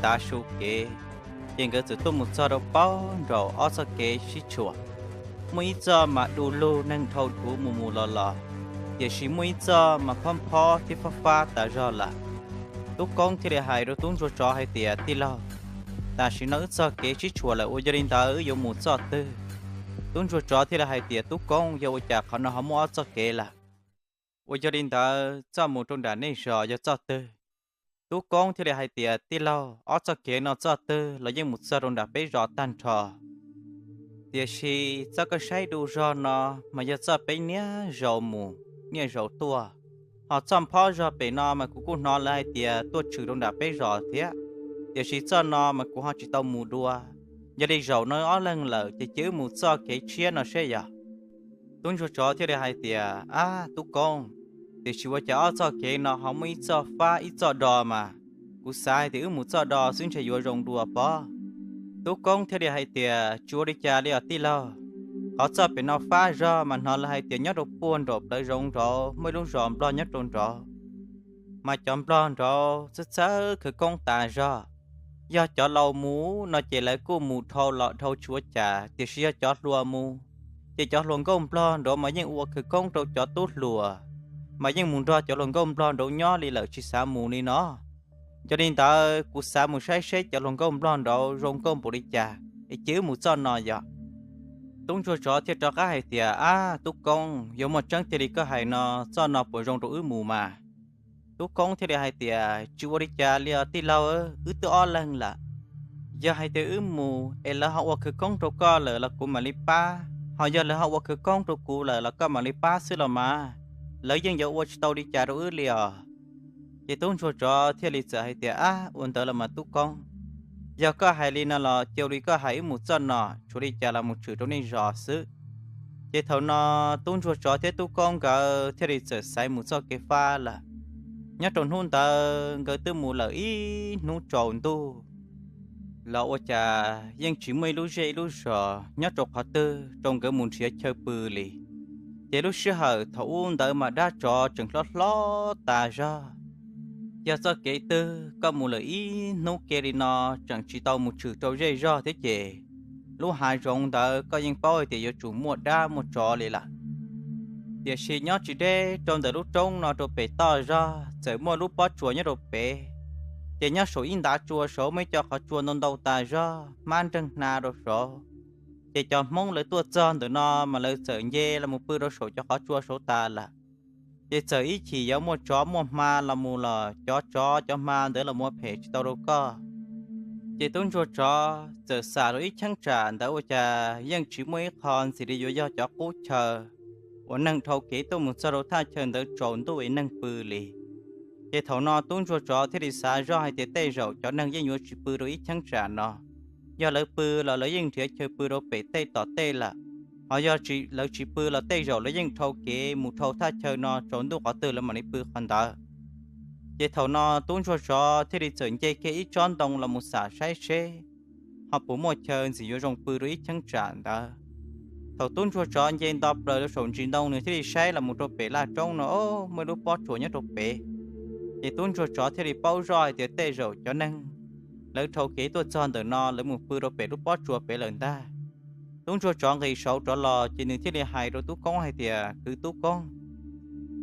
tav su kev, ces nkawd txawm tuaj mus txog rau paub nraum ob txoj kev sib tshuam. Muaj ib txoj mas du lug neeg dhau duv mus mus los los, tiam sis muaj ib txoj mas phob phob thiab fab fab tas zog lawm. Tub Koob thiaj li hais rau tub ntsuag tsov hais tias, Tij laug, tam sim no wb txog kev sib tshuam lawm, ua yog li ntawd wb yuav mus txoj twg? Tub ntsuag tsov thiaj li hais tias, Tub Koob, yog ua cas qhov no ho muaj ob txoj kev lawm? Ua yog li ntawd txoj mus rau nram nej zos yog txoj twg? Tub Koob thiaj li hais tias, Tij laug, ob txoj kev no txoj twg los yeej mus txog rau nram peb zos tag nrho. Tiam sis txoj koj saib du zog no mas yog txoj peb niaj zaus mus niaj zaus tuaj, ho txoj phob zog pem no mas kuv kuj hnov lawv hais tias tuaj tshwm rau nram peb zos thiab. Tiam sis txoj no mas kuv ho tsis tau mus dua. Yog li zaum no ob leeg lawm ces cia wb mus txoj kev tshiab no seb yog. Tub ntsuag tsov thiaj li hais tias, Ab tub koob, tiam sis ua cas ob txoj kev no ho muaj ib txoj fab ib txoj do mas? Kuv xav hais tias wb mus txoj do xwb ntshe yuav zoo dua pob. Tub koob thiaj li hais tias, Tsis ua li cas li os tij laug. Qhov txoj pem no fab zog mas hnov lawv hais tias nyob rau puag nraum plawv zoov nraud muaj ib lub zos nplog nyob rau nraud, mas cov nplog nraud txawj txawj khawv koob tas zog. Yog cov laus mus no ces lawv kuj mus dhau los dhau tsis ua cas, tiam sis yog cov hluas mus, ces cov hluas nkauj nplog nraud mas yeej ua khawv koob rau cov tub hluas, mas yeej mus nrog cov hluas nkauj nplog nraud nyob li lawm tsis xav mus li no. Yog li ntawd kuv xav mus saib seb cov hluas nkauj nplog nraud zoo nkauj npaum li cas es cia wb mus txoj no yog. Tub ntsuag tsov thiaj rov qab hais tias, Ab tub koob, yog muaj tseeb tiag li koj hais no, txoj no puas zoo rau wb mus mas? Tub koob thiaj li hais tias, Tsis ua li cas li os tij laug, wb twb ob leeg lawm. Yog hais tias wb mus es lawv ho ua khawv koob rau koj lawm los kuv mam li pab, ho yog lawv ho ua khawv koob rau kuv lawm los koj mam li pab xwb los mas, lawv yeej yuav ua tsis tau li cas rau wb li os. Ces tub ntsuag tsov thiaj li txawm hais tias, Ab, ua ntawd los mas tub koob, yog koj hais li no los cia li koj hais, wb mus txoj no, tsis ua li cas los mus tshwm rau nej zos xwb. Ces thaum no tub ntsuag tsov thiab tub koob nkawd thiaj li txawm xaiv mus txoj kev fab lawm. Nyob rau hnub ntawd nkawd twb mus lawm ib hnub tsaus ntuj los ua cas yeej tsis muaj ib lub zej ib lub zos nyob rau qhov twg rau nkawd mus nrhiav chaw pw li. Ces lub sij hawm thaum ub ntawd mas dab tsov tseem hlob hlob tas zog. Yog txoj kev twg koj mus lawm ib hnub ke li no tseem tsis tau mus tshwm rau zej zog thiab ces lub hav zoov ntawd koj yeej paub hais tias yuav tsum muaj dab muaj tsov li lawm. Tiam sis nyob tsis deb rau ntawm lub roob no rau pem toj zog txawm muaj lub pob tsuas nyob rau pem. Ces nyob saum ib ntav tsua saud muaj ib co qhov tsua ntau ntau tas zog, hmab nreeg hna rau saud. Ces cov Hmoob lawv tuaj txog ntawm no mas lawv txawm nce los mus pw rau saum cov qhov tsua saud tas lawm. Ces txawm ib chim yuav muaj tsov muaj hma los mus los cov tsov cov hma ntawd los mus phem tsis tau rau koj. Ces tub ntsuag tsov txawm xam rau ib cheeb tsam ntawd ua cas yeej tsis muaj ib qho ntxim li yuav yog cov qub chaw uas neeg dhau kev tuaj mus txog rau thaj chaw ntawd tsaus ntuj es neeg pw li. Ces thaum no tub ntsuag tsov thiaj li xav zoj hais tias tej zaum cov neeg yeej yuav tsis pw rau ib cheeb tsam no. Yog lawv pw los lawv yeej nrhiav chaw pw rau pem tej tom tej lawm. Ho yog lawv tsis pw los tej zaum lawv yeej dhau kev mus dhau thaj chaw no tsaus ntuj qhov twg lawv mam li pw qhov ntawd. Ces thaum no tub ntsuag tsov thiaj li txawm nce kiag ib tsob ntoo los mus xam saib seb ho puas muaj chaw ntxim yuav zoo pw rau ib cheeb tsam ntawd. Thaum tub ntsuag tsov nce nto plaws rau saum ntsis ntoo nws thiaj li saib los mus rau pem laj roob no, o, muaj ib lub pob tsuas nyob rau pem. Ces tub ntsuag tsov thiaj li paub zoj hais tias tej zaum cov neeg lawv dhau kev tuaj txog ntawm no lawv mus pw rau pem lub pob tsuas pem lawm ntag. Tub ntsuag tsov nqis saud rov los ces nws thiaj li hais rau tub koob hais tias, Kwv tub koob,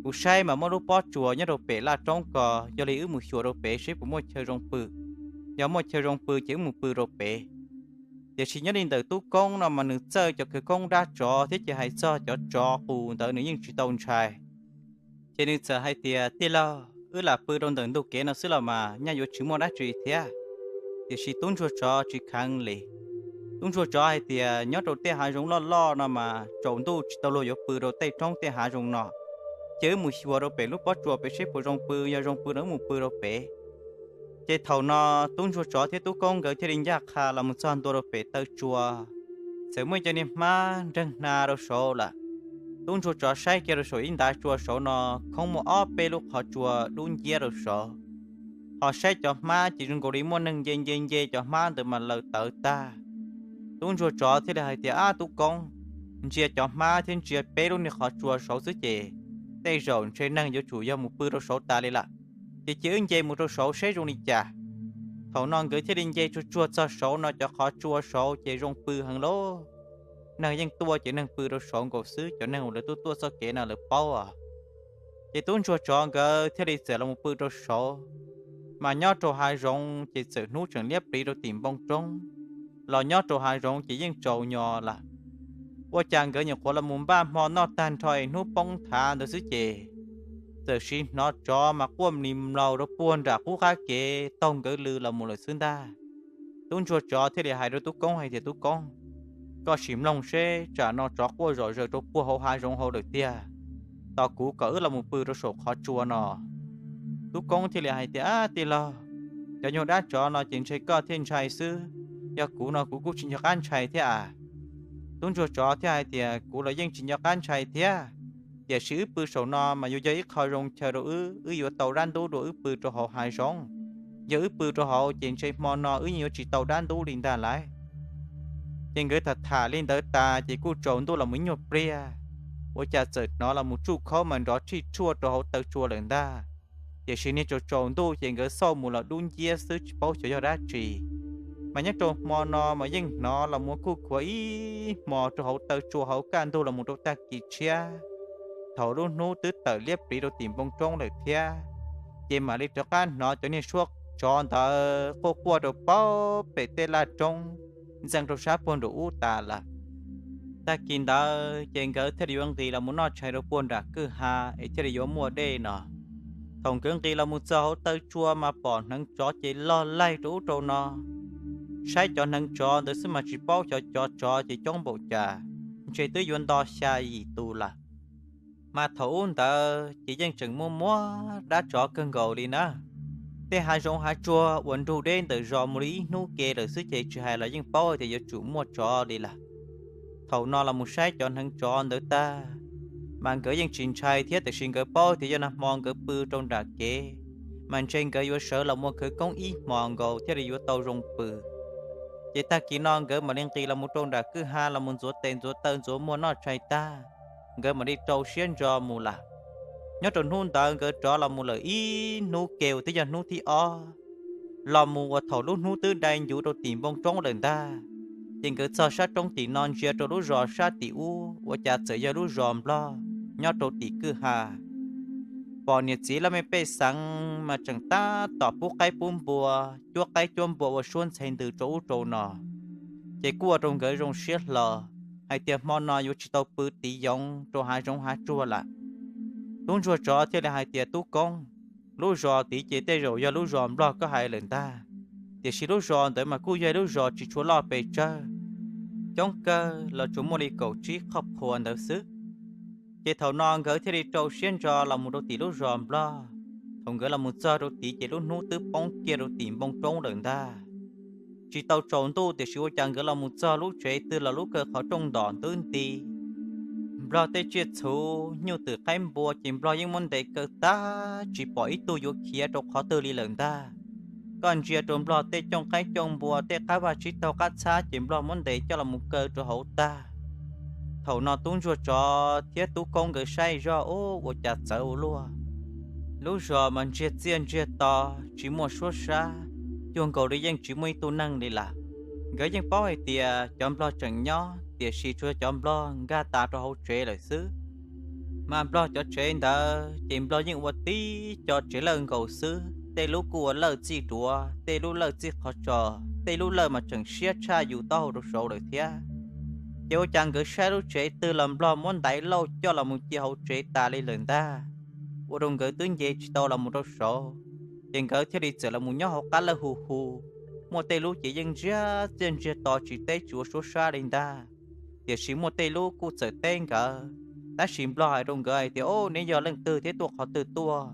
kuv saib mas muaj lub pob tsuas nyob rau pem laj roob ko, yog li wb mus xyuas rau pem seb puas muaj chaw zoo pw. Yog muaj chaw zoo pw ces wb mus pw rau pem. Tiam sis nyob li ntawm tub koob no mas nws txawj cov khawv koob dab tsov thiab ces hais txog cov tsov qus ntawd nws yeej tsis tau ntshai. Ces nws txawm hais tias, Tij laug, wb lam pw rau ntawm ntug kev no xwb los mas nyaj yuav tsis muaj dab tsi thiab. Tiam sis tub ntsuag tsov tsis kheev li. Tub ntsuag tsov hais tias, Nyob rau tej hav zoov loj loj no mas tsaus ntuj tsis tau luag yuav pw rau tej roob tej hav zoov no. Ces wb mus xyuas rau pem lub pob tsuas pem seb puas zoo pw, yog zoo pw no wb mus pw rau pem. Ces thaum no tub ntsuag tsov thiab tub koob nkawd thiaj li ncaj qha los mus txog ntua rau pem taw tsua. Txawm muaj cov niag hmab nreeg hna rau saud lawm. Tub ntsuag tsov saib kiag rau saum ib ntav tsua saud no, khoob muaj ob peb lub qhov tsua dub nciab rau saud. Ho saib cov hmab ces zoo nkaus li muaj neeg nce nce nce cov hmab ntawd mas laws tawv tag. Tub ntsuag tsov thiaj li hais tias, Ab tub koob, ntsia cov hmab thiab ntsia peb lub niag qhov tsua saud xwb ces tej zaum ntshe neeg yuav tsum yog mus pw rau saud tas li lawm. Ces cia wb nce mus rau saud seb zoo li cas. Thaum no nkawd thiaj li nce tsuag tsuag txog saud no, cov qhov tsua saud ces zoo pw heev lauj. Neeg yeej tuaj ces neeg pw rau saud nkaus xwb, cov neeg uas lawv tuaj tuaj txoj kev no lawv paub os. Ces tub ntsuag tsov nkawd thiaj li txawm los pw rau saud. Mas nyob rau hav zoov ces txawm hnub tseem liab pliv rau tim npoo roob, los nyob rau hav zoov ces yeej tsaus nyos lawm. Ua cas nkawd nyuam qhuav los mus npaj hmo noj tag nrho es hnub poob thav ntawd xwb ces txawm sim hnov tsov mas quaj mlis mlaus rau puag nram qub qab kev taug nkawd lw los mus lawm xwb ntag. Tub ntsuag tsov thiaj li hais rau tub koob hais tias, Tub koob, koj sim mloog seb tsam no tsov quaj zom zaws rau puag hauv hav zoov hauv lawm tiag. Tos kuv kom wb los mus pw rau saum qhov tsua no. Tub koob thiaj li hais tias, Ab tij laug, cov nyuag dab tsov no ces ntshe koj thiaj ntshai xwb, yog kuv no kuv kuj tsis nco qab ntshai thiab as. Tub ntsuag tsov thiaj hais tias, Kuv los yeej tsis nco qab ntshai thiab, tiam sis wb pw saum no mas yuav yog ib qho zoo chaw rau wb, wb yuav tau dab ntub dua wb pw rau hauv hav zoov. Yog wb pw rau hauv ces ntshe hmo no wb yeej yuav tsis tau dab ntub li ntag lauj. Ces nkawd tham tham li ntawd tas ces kuj tsaus ntuj los mus ib nyuag pliag, ua cas txawm hnov los mus tsuj khaub mas nrov tshij tshuaj rau hauv taw tsua lawm ntag. Tiam sis niag tsaus tsaus ntuj ces nkawd xauj mus los dub nciab xwb tsis paub xyov yog dab tsi. Mas nyob rau hmo no mas yeej hnov los mus khuj khuav ib hmo rau hauv taw tsua hauv kaj ntug los mus rau tag kis tshiab. Thaum lub hnub twb tawm liab pliv rau tim npoo roob lawm thiab, ces mam li rov qab hnov cov niag suab tsov ntawd quaj quaj rau pem tej laj roob ntxeev rau sab puag nraum ub tas lawm. Tag kis ntawd ces nkawd thiaj li yuav nqis los mus noj tshais rau puag nram kwj ha es thiaj li yuav muaj dej no. Thaum nkawd nqis los mus txog hauv taw tsua mas pom hneev tsov ces log laig rau ub rau no. Saib cov hneev tsov ntawd xwb mas tsis paub xyov cov tsov ces coob npaum cas, ntshe twb yuav nto xya yim tus lawm. Mas thaum ub ntawd ces yeej tseem muaj muaj dab tsov kawg nkaus li na. Tej hav zoov hav tsuag uas nrug deb ntawm zos mus li ib hnub ke lawm xwb ces tsis hais los yeej paub tias yuav tsum muaj tsov li lawm. Thaum no los mus saib cov hneev tsov ntawd tag, mas nkawd yeej tsis ntshai thiab, tiam sis nkawd paub tias yog nag hmo nkawd pw rau nram kev, mas ntshe nkawd yuav sawv los mus khawv koob ib hmos nkaus thiaj li yuav tau zoo pw. Ces tag kis no nkawd mam li nqis los mus rau nram kwj ha los mus ntxuav tes ntxuav taw ntxuav muag noj tshais tag, nkawd mam li rau siab ntso mus lawm. Nyob rau hnub ntawd nkawd rov los mus lawm ib hnub ke uas twb yog hnub thib ob, los mus uas thaum lub hnub twb dai ncuv rau tim npoo roob lawm ntag. Ces nkawd txog sab roob tim no ntsia rau lub zos sab tim ub ua cas txawm yog lub zos nplog nyob rau tim kwj ha. Pom niam txiv laj mej pej xeem mas tseem tab tom pub qaib pub npua, cuab qaib cuab npua ua suab ntxhe ntws rau ub rau no, ces kuj ua rau nkawd zoo siab hlo hais tias hmo no yuav tsis tau pw tiv yoov rau hav zoov hav tsuag lawm. Tub ntsuag tsov thiaj li hais tias, Tub koob, lub zos tid ces tej zaum yog lub zos nplog koj hais lawm ntag, tiam sis lub zos ntawd mas kuj yog lub zos tsis tshua loj pes tsawg, coob kawg los tsuas muaj li kaum tsib qhoj qhua ntawd xwb. Ces thaum no nkawd thiaj li rau siab ntso los mus rau tim lub zos nplog. Thaum nkawd los mus txog rau tid ces lub hnub twb poob kiag rau tim npoo roob lawm ntag. Tsis tau tsaus ntuj tiam sis ua cas nkawd los mus txog lub tsev twg los lub kaw qhov rooj ntom ntub nti. Nplog tej tsiaj txhu, nyuj twm qaib npua ces nplog yeej muab ntes kaw tag tsis pom ib tug yuav khiav rau qhov twg li lawm ntag. Koj ntsia rau nplog tej cooj qaib cooj npua tej qab vaj tsib taug qab txhab ces nplog muab ntes coj los mus kaw rau hauv tag. Thaum no tub ntsuag tsov thiab tub koob nkawd saib zoj ub ua cas txawv ua luaj. Lub zos mas ntsiag txiaj ntsiag to, tsis muaj suab sab, cuag nkaus li yeej tsis muaj ib tug neeg li lawm. Nkawd yeej paub hais tias cov nplog tseem nyob tiam sis tsuas cov nplog nkag tas rau hauv tsev lawm xwb. Mas nplog cov tsev ntawd ces nplog yeej ua tib co tsev lawj nkaus xwb, tej lub kuj ua lawj txij duav, tej lub lawj txij qhov tso, tej lub lawj mas tseem siab tshaj yus taub hau rau saud lawm thiab. Ces ua cas nkawd saib lub tsev twg los nplog muab ntaiv lauj coj los mus cia hauv tsev tas li lawm ntag. Ua rau nkawd twb nce tsis tau los mus rau saud, ces nkawd thiaj li txawm los mus nyob hauv qab lawj hu hu. Muaj tej lub ces yeej ntsiag txiaj ntsiag to tsis teb tsis ua suab sab li ntag, tiam sis muaj tej lub kuj txawm teb nkawd. Tab sis nplog hais rau nkawd hais tias, Au, neb yog leej twg thiab tuaj qhov twg tuaj?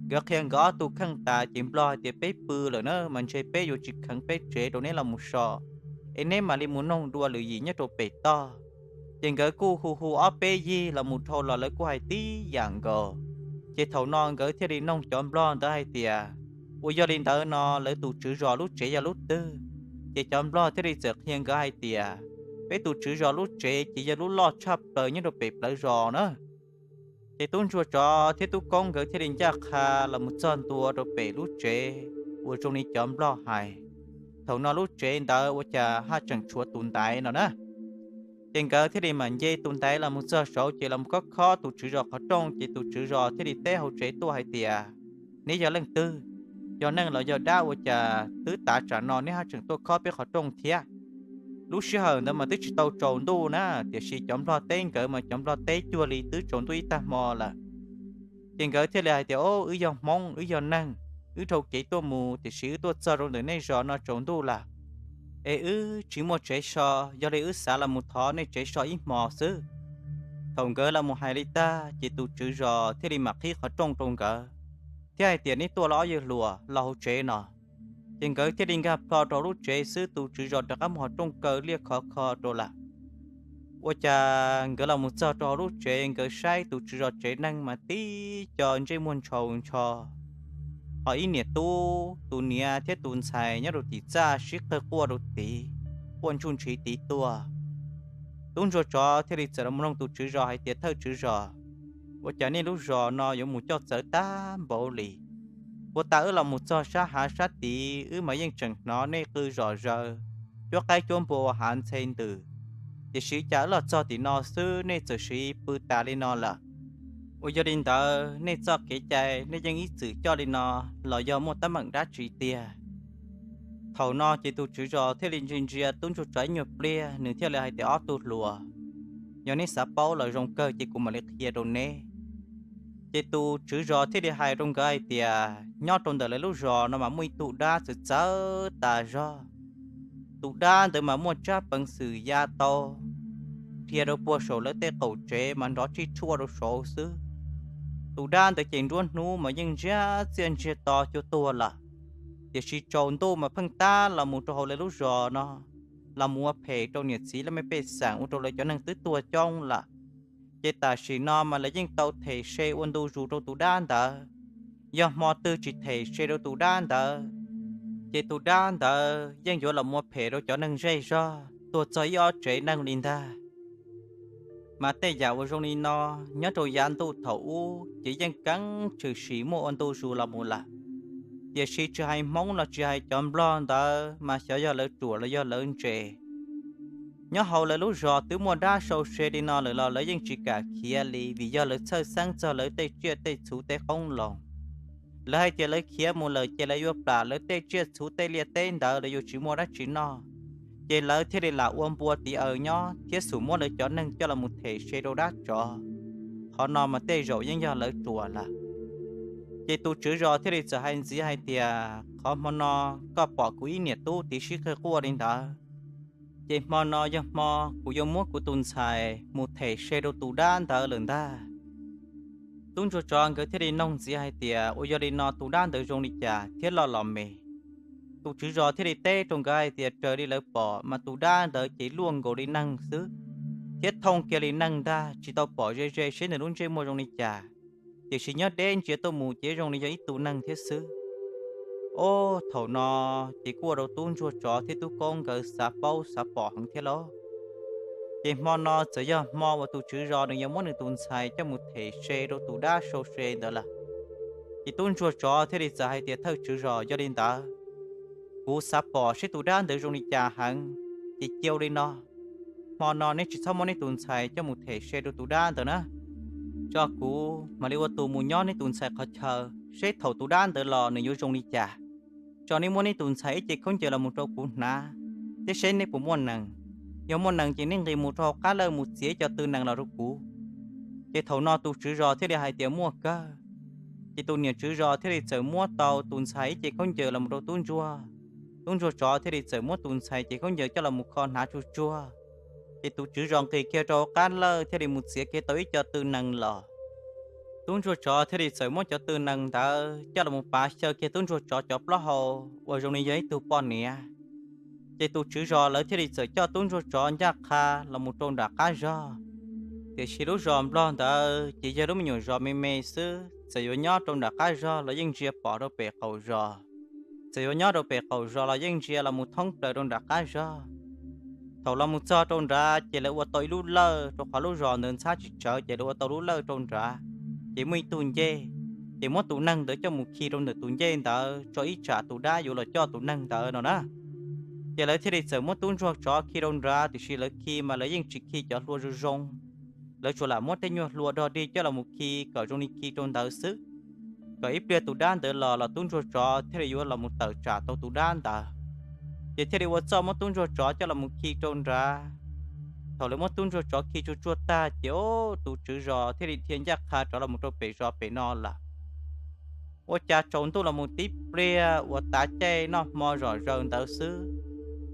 Nkawd qhia nkawd ob tug kheej tas ces nplog hais tias, Peb pw lawm na mas ntshe peb yuav tsis kheev peb tsev rau neb los mus so, es neb mam li mus noog dua lwm yim nyob rau pem toj. Ces nkawd kuj hu hu ob peb yig los mus dhau los lawv kuj hais tib yam nkaus. Ces thaum no nkawd thiaj li noog cov nplog ntawd hais tias, Uas yog li ntawd no lawv tus tswv zos lub tsev yog lub twg? Ces cov nplog thiaj li txawm qhia nkawd hais tias, Peb tus tswv zos lub tsev ces yog lub loj tshaj plaws nyob rau pem plawv zos na. Ces tub ntsuag tsov thiab tub koob nkawd thiaj li ncaj qha los mus txog ntua rau pem lub tsev. uas zoo li cov nplog hais. Thaum no lub tsev ntawd ua cas haj tseem tshuav tus ntaiv no na. Ces nkawd thiaj li mam nce tus ntaiv los mus txog saud ces los mus khob khob tus tswv zos qhov rooj, ces tus tswv zos thiaj li teb hauv tsev tuaj hais tias, neb yog leej twg? Yog neeg los yog dab ua cas twb tav tsam no neb haj tseem tuaj khob peb qhov rooj thiab? Lub sij hawm ntawd mas twb tsis tau tsaus ntuj na, tiam sis cov nplog teb nkawd mas cov nplog teb cuag li twb tsaus ntuj ib tag hmo lawm. Ces nkawd thiaj li hais tias, o, wb yog Hmoob, wb yog neeg, wb dhau kev tuaj mus, tiam sis wb tuaj txog rau ntawm nej zos no tsaus ntuj lawm, es wb tsis muaj tsev so, yog li wb xav los mus thov nej tsev so ib hmos xwb. Thaum nkawd los mus hais li tag ces tus tswv zos thiaj li mam qhib qhov rooj rau nkawd, thiab hais tias, neb tuaj los ob yawg hluas, los hauv tsev no. Ces nkawd thiaj li nkag plho rau lub tsev xwb, tus tswv zos rov qab mus qhov rooj kaw liaj khov kho rau lawm. Ua cas nkawd los mus txog rau hauv lub tsev, nkawd saib tus tswv zos tsev neeg mas tib co ntsej muag ntshaus ntsho, ho ib niam tub, tus niam thiab tus ntxhais nyob rau tim txaj sib qawg quaj rau tid, quaj ntsuj ntshiv tid tuaj. Tub ntsuag tsov thiaj li txawm los mus nug tus tswv zos hais tias, thawj tswv zos, ua cas nej lub zos no yuav mus coj txawv tag npaum li? Puag ta wb los mus txog sab hav sab tid wb mas yeej tseem hnov nej qw zom zaws, cuab qaib cuab npua ua hav ntxhe ntws, tiam sis cas wb los txog tim no xwb nej txawm siv pw tas li no lawm? Uas yog li ntawd nej txoj kev cai nej yeej ib txwm coj li no los yog muaj teeb meem dab tsi tiag? Thaum no ces tus tswv zos thiaj li ntsia ntsia tub ntsuag tsov ib nyuag pliag, nws thiaj li hais tias, ob tug hluas, yog neb xav paub los zoo kawg ces kuv mam li qhia rau neb. Ces tus tswv zos thiaj li hais rau nkawd hais tias, nyob rau ntawm lawv lub zos no mas muaj ib tug dab txawv txawv tas zog. Tus dab ntawd mas muaj tsab peev xwm ya tau dhia rau puag saum lawv tej qaum tsev mas nrov tsij tshuaj rau saud xwb. Tus dab ntawd ces nruab hnub mas yeej ntsiag txiaj ntsiag to cuag tuag lawm, tiam sis tsaus ntuj mas pheej tab los mus rau hauv lawv lub zos no, los mus ua phem rau niam txiv laj mej pej xeem ua rau lawv cov neeg twb tuag coob lawm. Ces tam sim no mas lawv yeej tau them se ua ntu zus rau tus dab ntawd. Yog hmo twg tsis them se rau tus dab ntawd, ces tus dab ntawd yeej yuav los mus ua phem rau cov neeg zej zog tuag txog ib ob tsev neeg li ntag. Mas tej yam uas zoo li no nyob rau yav ntuj thaum ub ces yeej keeb tshwm sim muaj ua ntu zus los mus lawm. Tiam sis tsis hais Hmoob los tsis hais cov Nplog ntawd mas xyov yog lawv ruam los yog lawv ntse, nyob hauv lawv lub zos twb muaj dab sau se li no lawm los lawv yeej tsis kam khiav li, vim yog lawv txhawj xeeb txog lawv tej tsiaj tej txhu tej qoob loo. Lawv hais tias lawv khiav mus lawm ces lawv yuav plam lawv tej tsiaj txhu tej liaj teb ntawd, lawv yuav tsis muaj dab tsi noj. Ces lawv thiaj li lam ua npua tiv aws nyob thiab xub muab lawv cov neeg coj los mus them se rau dab tsov. Qhov no mas tej zaum yeej yog lawv ruam lawm. Ces tus tswv zos thiaj li txawm hais ntxiv hais tias, qhov hmo no koj pom kuv ib niam tub tiv sib qawg quaj li ntawd, ces hmo no yog hmo kuv yuav muab kuv tus ntxhais mus them se rau tus dab ntawd lawm ntag. Tub ntsuag tsov nkawd thiaj li noog ntxiv hais tias, ua yog li no tus dab ntawd zoo li cas thiab loj los me? Tus tswv zos thiaj li teb rau nkawd hais tias, raws li lawv pom mas tus dab ntawd ces luaj nkaus li neeg xwb, thiab thooj kiag li neeg ntag, tsis tau pom ze ze seb nws lub ntsej muag zoo li cas, tiam sis nyob deb ntsia tuaj mus ces zoo li yog ib tug neeg thiab xwb. Ob, thaum no ces kuj ua rau tub ntsuag tsov thiab tub koob nkawd xav paub xav pom heev thiab lauj. Ces hmo no txawm yog hmo uas tus tswv zos nws yuav muab nws tus ntxhais coj mus them se rau tus dab sau se ntawd lawm. Ces tub ntsuag tsov thiaj li txawm hais tias, thawj tswv zos, yog li ntawd kuv xav pom seb tus dab ntawd zoo li cas heev, ces cia li no, hmo no neb tsis txhob muab neb tus ntxhais coj mus them se rau tus dab ntawd na, tso kuv mam li ua tus mus nyob neb tus ntxhais qhov chaw seb thaum tus dab ntawd los nws yuav zoo li cas, tso neb muab neb tus ntxhais ib ce khaub ncaws los mus rau kuv hnav, thiab seb neb puas muaj nees. Yog muaj nees ces neb nqis mus rau hauv qab lawj mus txiav ib co tw nees los rau kuv. Ces thaum no tus tswv zos thiaj li hais tias, muaj kawg. Ces tus niam tswv zos thiaj li txawm muab tau tus ntxhais ib ce khaub ncaws los mus rau tub ntsuag. Tub ntsuag tsov thiaj li txawm muab tus ntxhais ce khaub ncaws coj los mus kho hnav tsuag tsuag. Ces tus tswv zos nqis kiag rau hauv qab lawj thiaj li mus txiav kiag tau ib co tw nees los. Tub ntsuag tsov thiaj li txawm muab cov tw nees ntawd coj los mus pav xyaw kiag tub ntsuag tsov cov plaub hau uas zoo li yog ib tug poj niam. Ces tus tswv zos lawv thiaj li txawm coj tub ntsuag tsov ncaj qha los mus rau nram qab zog. Tiam sis lub zos Nplog ntawd ces yog lub me nyuam zos me me xwb, txawm yuav nyob rau nram qab zog los yeej ntsia pom rau pem qaum zos, txawm yuav nyob rau pem qaum zos los yeej ntsia los mus thoob plaws rau nram qab zog. Thaum los mus txog rau nrad ces lawv ua tau ib lub lawj, rau qhov lub zos ntawd ntxhab tsis tsawv ces lawv ua tau lub lawj rau nrad. Ces muaj ib tug ncej, ces muab tus neeg ntawd coj mus khi rau ntawm tus ncej ntawd tso ib tsam tus dab yuav los coj tus neeg ntawd no na. Ces lawv thiaj li txawm muab tub ntsuag tsov khi rau nrad, tiam sis lawv khi mas lawv yeej tsis khi cov hlua zoo zoo, lawv tsuas lam muab tej nyuag hlua dog dig coj los mus khi kom zoo li khi rau ntawd xwb, kom ib pliag tus dab ntawd los los tub ntsuag tsov thiaj li yuav los mus tawm tsam tau tus dab ntawd. Ces thiaj li ua txuj muab tub ntsuag tsov coj los mus khi rau nrad. Thaum lawv muab tub ntsuag tsov khi tsuag tsuag tag ces tus tswv zos thiaj li dhia ncaj qha rov los mus rau pem zos pem no lawm. Ua cas tsaus ntuj los mus tib pliag uas tav caij noj hmo zom zaws ntawd xwb,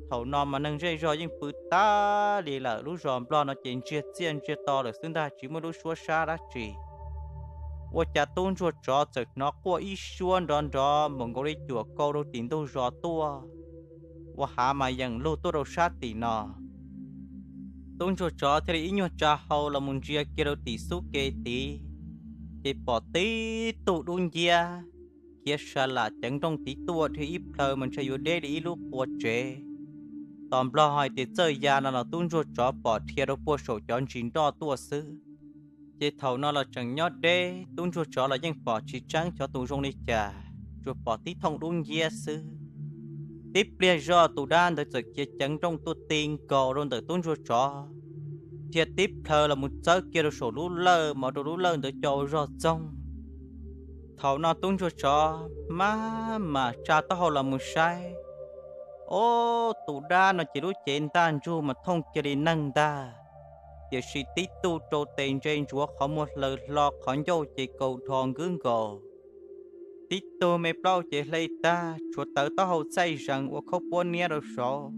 thaum no mas neeg zej zog yeej pw tas li lawm, lub zos nplog no ces ntsiag txiaj ntsiag to lawm xwb ntag, tsis muaj lub suab sab dab tsi. Ua cas tub ntsuag tsov txawm hnov quaj ib suab nrov nrov npaum nkaus li cuam kau rau tim ntug zos tuaj, ua hav mas yeem lug tuaj rau sab tim no. Tub ntsuag tsov thiaj li ib nyuag tsa hau los mus ntsia kiag rau tim xub ke tid, ces pom tib tug dub nciab khiav sa lam ceev nrooj tid tuaj dhia ib plhaw mas ntshe yuav deb li ib lub qua tsev. Tos nplog hais tias txawj ya no los tub ntsuag tsov pom dhia rau puag saum cov ntsis nroj tuaj xwb. Ces thaum no los tseem nyob deb, tub ntsuag tsov los yeej pom tsis tseeb xyov tus zoo li cas, tsuas pom tib thooj dub nciab xwb. Tib pliag zoj tus dab ntawd txawm khiav ceev nrooj tuaj ti nkaus rau ntawm tub ntsuag tsov, dhia tib plhaw los mus txawb kiag rau saum lub lawj, mas rau lub lawj ntawd co ua zog txoog. Thaum no tub ntsuag tsov maj mam tsa taub hau los mus saib, ob, tus dab no ces lub cev ntaj ntsug mas thooj kiag li neeg ntag, tiam sis tib tug rau tes ntse ntsuav, qhov muag hlaws hlo, qhov ncauj ces kaus dhos nkub nkaus. Tib tug me plaub ces hle tag, tshuav tawv taub hau txaij zees ua khaub puab niab rau saud,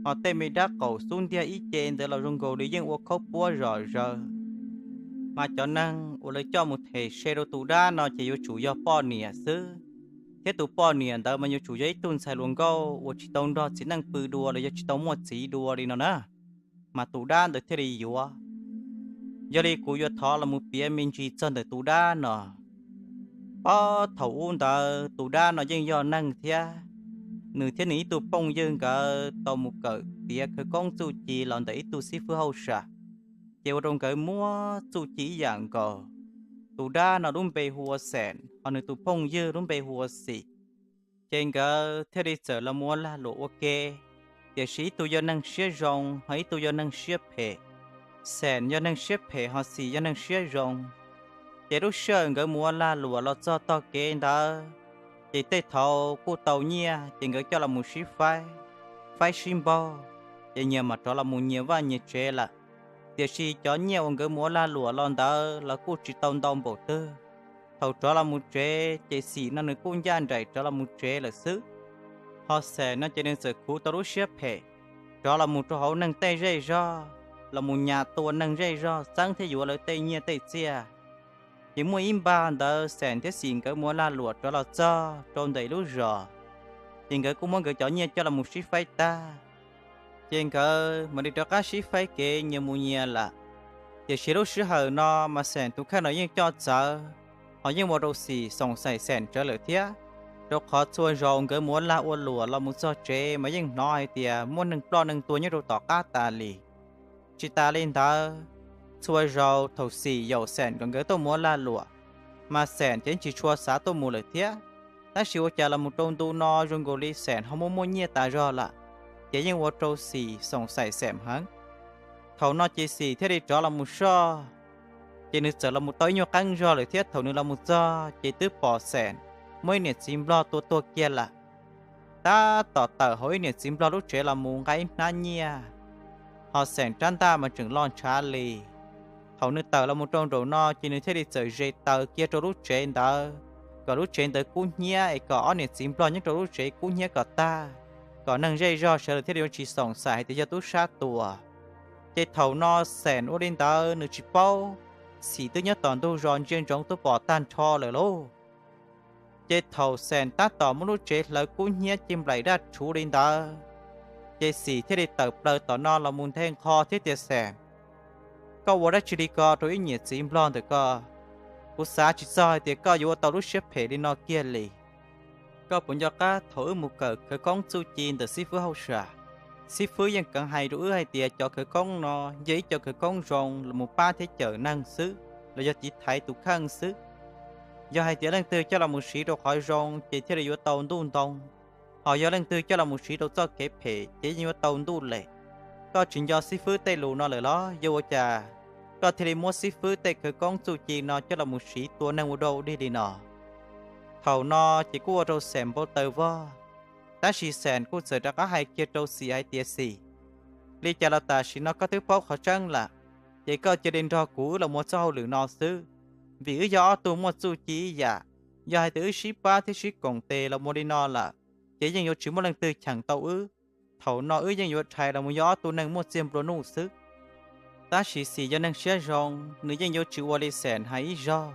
ho tej me dab qaum xub ntiag ib ce ntawd los zoo nkaus li yeej ua khaub puab zom zaws. Mas cov neeg uas lawv coj mus them se rau tus dab no ces yuav tsum yog poj niam xwb, thiab tus poj niam ntawd mas yuav tsum yog ib tug ntxhais hluas nkauj uas tsis tau nrog txiv neej pw dua los yog tsis tau muaj txiv dua li no na, mas tus dab ntawd thiaj li yuav. Yog li kuv yuav thov los mus piav me ntsis txog ntawm tus dab no. Pob thaum ub ntawd tus dab no yeej yog neeg thiab, nws thiab nws ib tug phooj ywg nkawd tau mus kawm tiav khawv koob txuj ci los ntawm ib tug xib fwb hauj sam, ces ua rau nkawd muaj txuj ci ib yam nkaus. Tus dab no lub npe hu ua Xeem, ho nws tus phooj ywg lub npe hu ua Xim. Ces nkawd thiaj li txawm los mus ua lag luam ua ke, tiam sis ib tug yog neeg siab zoo, ho ib tug yog neeg siab phem. Xeem yog neeg siab phem, ho Xim yog neeg siab zoo. Ces lub sij hawm nkawd mus ua lag luam los txog tog kev ntawd, ces tej thaum kuj tau nyiaj, ces nkawd coj los mus sib faib, faib sib npaug, ces nyias mam rov los mus nyias vaj nyias tsev lawm. Tiam sis cov nyiaj uas nkawd mus ua lag luam los ntawd los kuj tsis tau ntau npaum twg. Thaum rov los mus tsev, ces Xim no nws kuj ncaj nraim rov los mus tsev lawm xwb. Ho Xeem no ces nws txawm khuv tau lub siab phem, rov los mus rau hauv neeg tej zej zog, los mus nyas tua neeg zej zog txeeb thiab yuav lawv tej nyiaj tej txiaj. Ces muaj ib npag ntawd Xeem thiab Xim nkawd mus ua lag luam rov los txog rau ntawm lub zos, ces nkawd kuj muab nkawd cov nyiaj coj los mus sib faib tag, ces nkawd mam li rov qab sib faib kev nyias mus nyias lawm. Tiam sis lub sij hawm no mas Xeem tus kheej no yeej coj txawv, ho yeej ua rau Xim xoom xaim Xeem tsawv lawm thiab, rau qhov txhua zaus nkawd mus ua lag ua luam los mus txog tsev mas yeej hnov hais tias muaj neeg ploj neeg tuag nyob rau tom qab tas li. Tsis tas li ntawd, txhua zaus thaum Xim yaum Xeem kom nkawd tuaj mus ua lag luam, mas Xeem ces tsis tshua xav tuaj mus lawm thiab. Tab sis ua cas los mus rau ntu no zoo nkaus li Xeem ho muaj muaj nyiaj tas zog lawm, ces yeej ua rau Xim xoom xaim Xeem heev. Thaum no ces Xim thiaj li rov los mus soj, ces nws txawm los mus tau ib nyuag qeeb zog lawm thiab. Thaum nws los mus txog ces twb pom Xeem muaj ib niam txiv nplog tua tuag kiag lawm, tab tom tawm hauv ib niam txiv nplog lub tsev los mus nqa ib hnab nyiaj, ho Xeem rab ntaj mas tseem loj ntshav li. Thaum nws tawm los mus rau nraum no ces nws thiaj li txawm ze taws kiag rau lub tsev ntawd, kom lub tsev ntawd kub hnyiab es kom ob niam txiv nplog nyob rau lub tsev kub hnyiab kom tag, kom neeg zej zog sawv daws thiaj li yuav tsis xoom xaim hais tias yog tub sab tua. Ces thaum no Xeem ua li ntawd nws tsis paub, Xim twb nyob tom ntug zos ntsia ntsoov twb pom tag nrho lawm lauj. Ces thaum Xeem tab tom muab lub tsev hlawv kub hnyiab ci nplaim daj rhuv li ntawd, ces Xim thiaj li tawm plaws tom no los mus nthe nqho thiab tias, Xeem, koj ua dab tsi li ko rau ib niam txiv nplog ntawm koj? Kuv xav tsis txog hais tias koj yuav ua tau lub siab phem li no kiag li. Koj puas nco qab thaum wb mus kawm khawv koob txuj ci ntawm xib fwb hauj sam? Xib fwb yeej keev hais rau wb hais tias cov khawv koob no yog ib co khawv koob zoo los mus pab thiab cawm neeg xwb, los yog tiv thaiv tus kheej xwb. Yog hais tias leej twg coj los mus siv rau qhov zoo ces thiaj li yuav tau ntuj ntoo, ho yog leej twg coj los mus siv rau txoj kev phem ces yeej yuav tau ntuj lem. Koj tsis nco xib fwb tej lus no lawm los? Yog ua cas koj thiaj li muab xib fwb tej khawv koob txuj ci no coj los mus siv tua neeg ua dog dig li no? Thaum no ces kuj ua rau Xeem npau taws vog, tab sis Xeem kuj txawm rov qab hais kiag rau Xim hais tias, Xim, li cas los tam sim no koj twb paub qhov tseeb lawm, ces koj cia li nrog kuv wb los mus ua txoj hauj lwm no xwb, vim wb yog ob tug muaj txuj ci ib yam. Yog hais tias wb sib pab thiab sib koom tes los mus li no lawm, ces yeej yuav tsis muaj leej twg cheem tau wb. Thaum no wb yeej yuav rhais los mus yog ob tug neeg muaj txiag nplua nuj xwb. Tab sis Xim yog neeg siab zoo, nws yeej yuav tsis ua li Xeem hais ib zaug.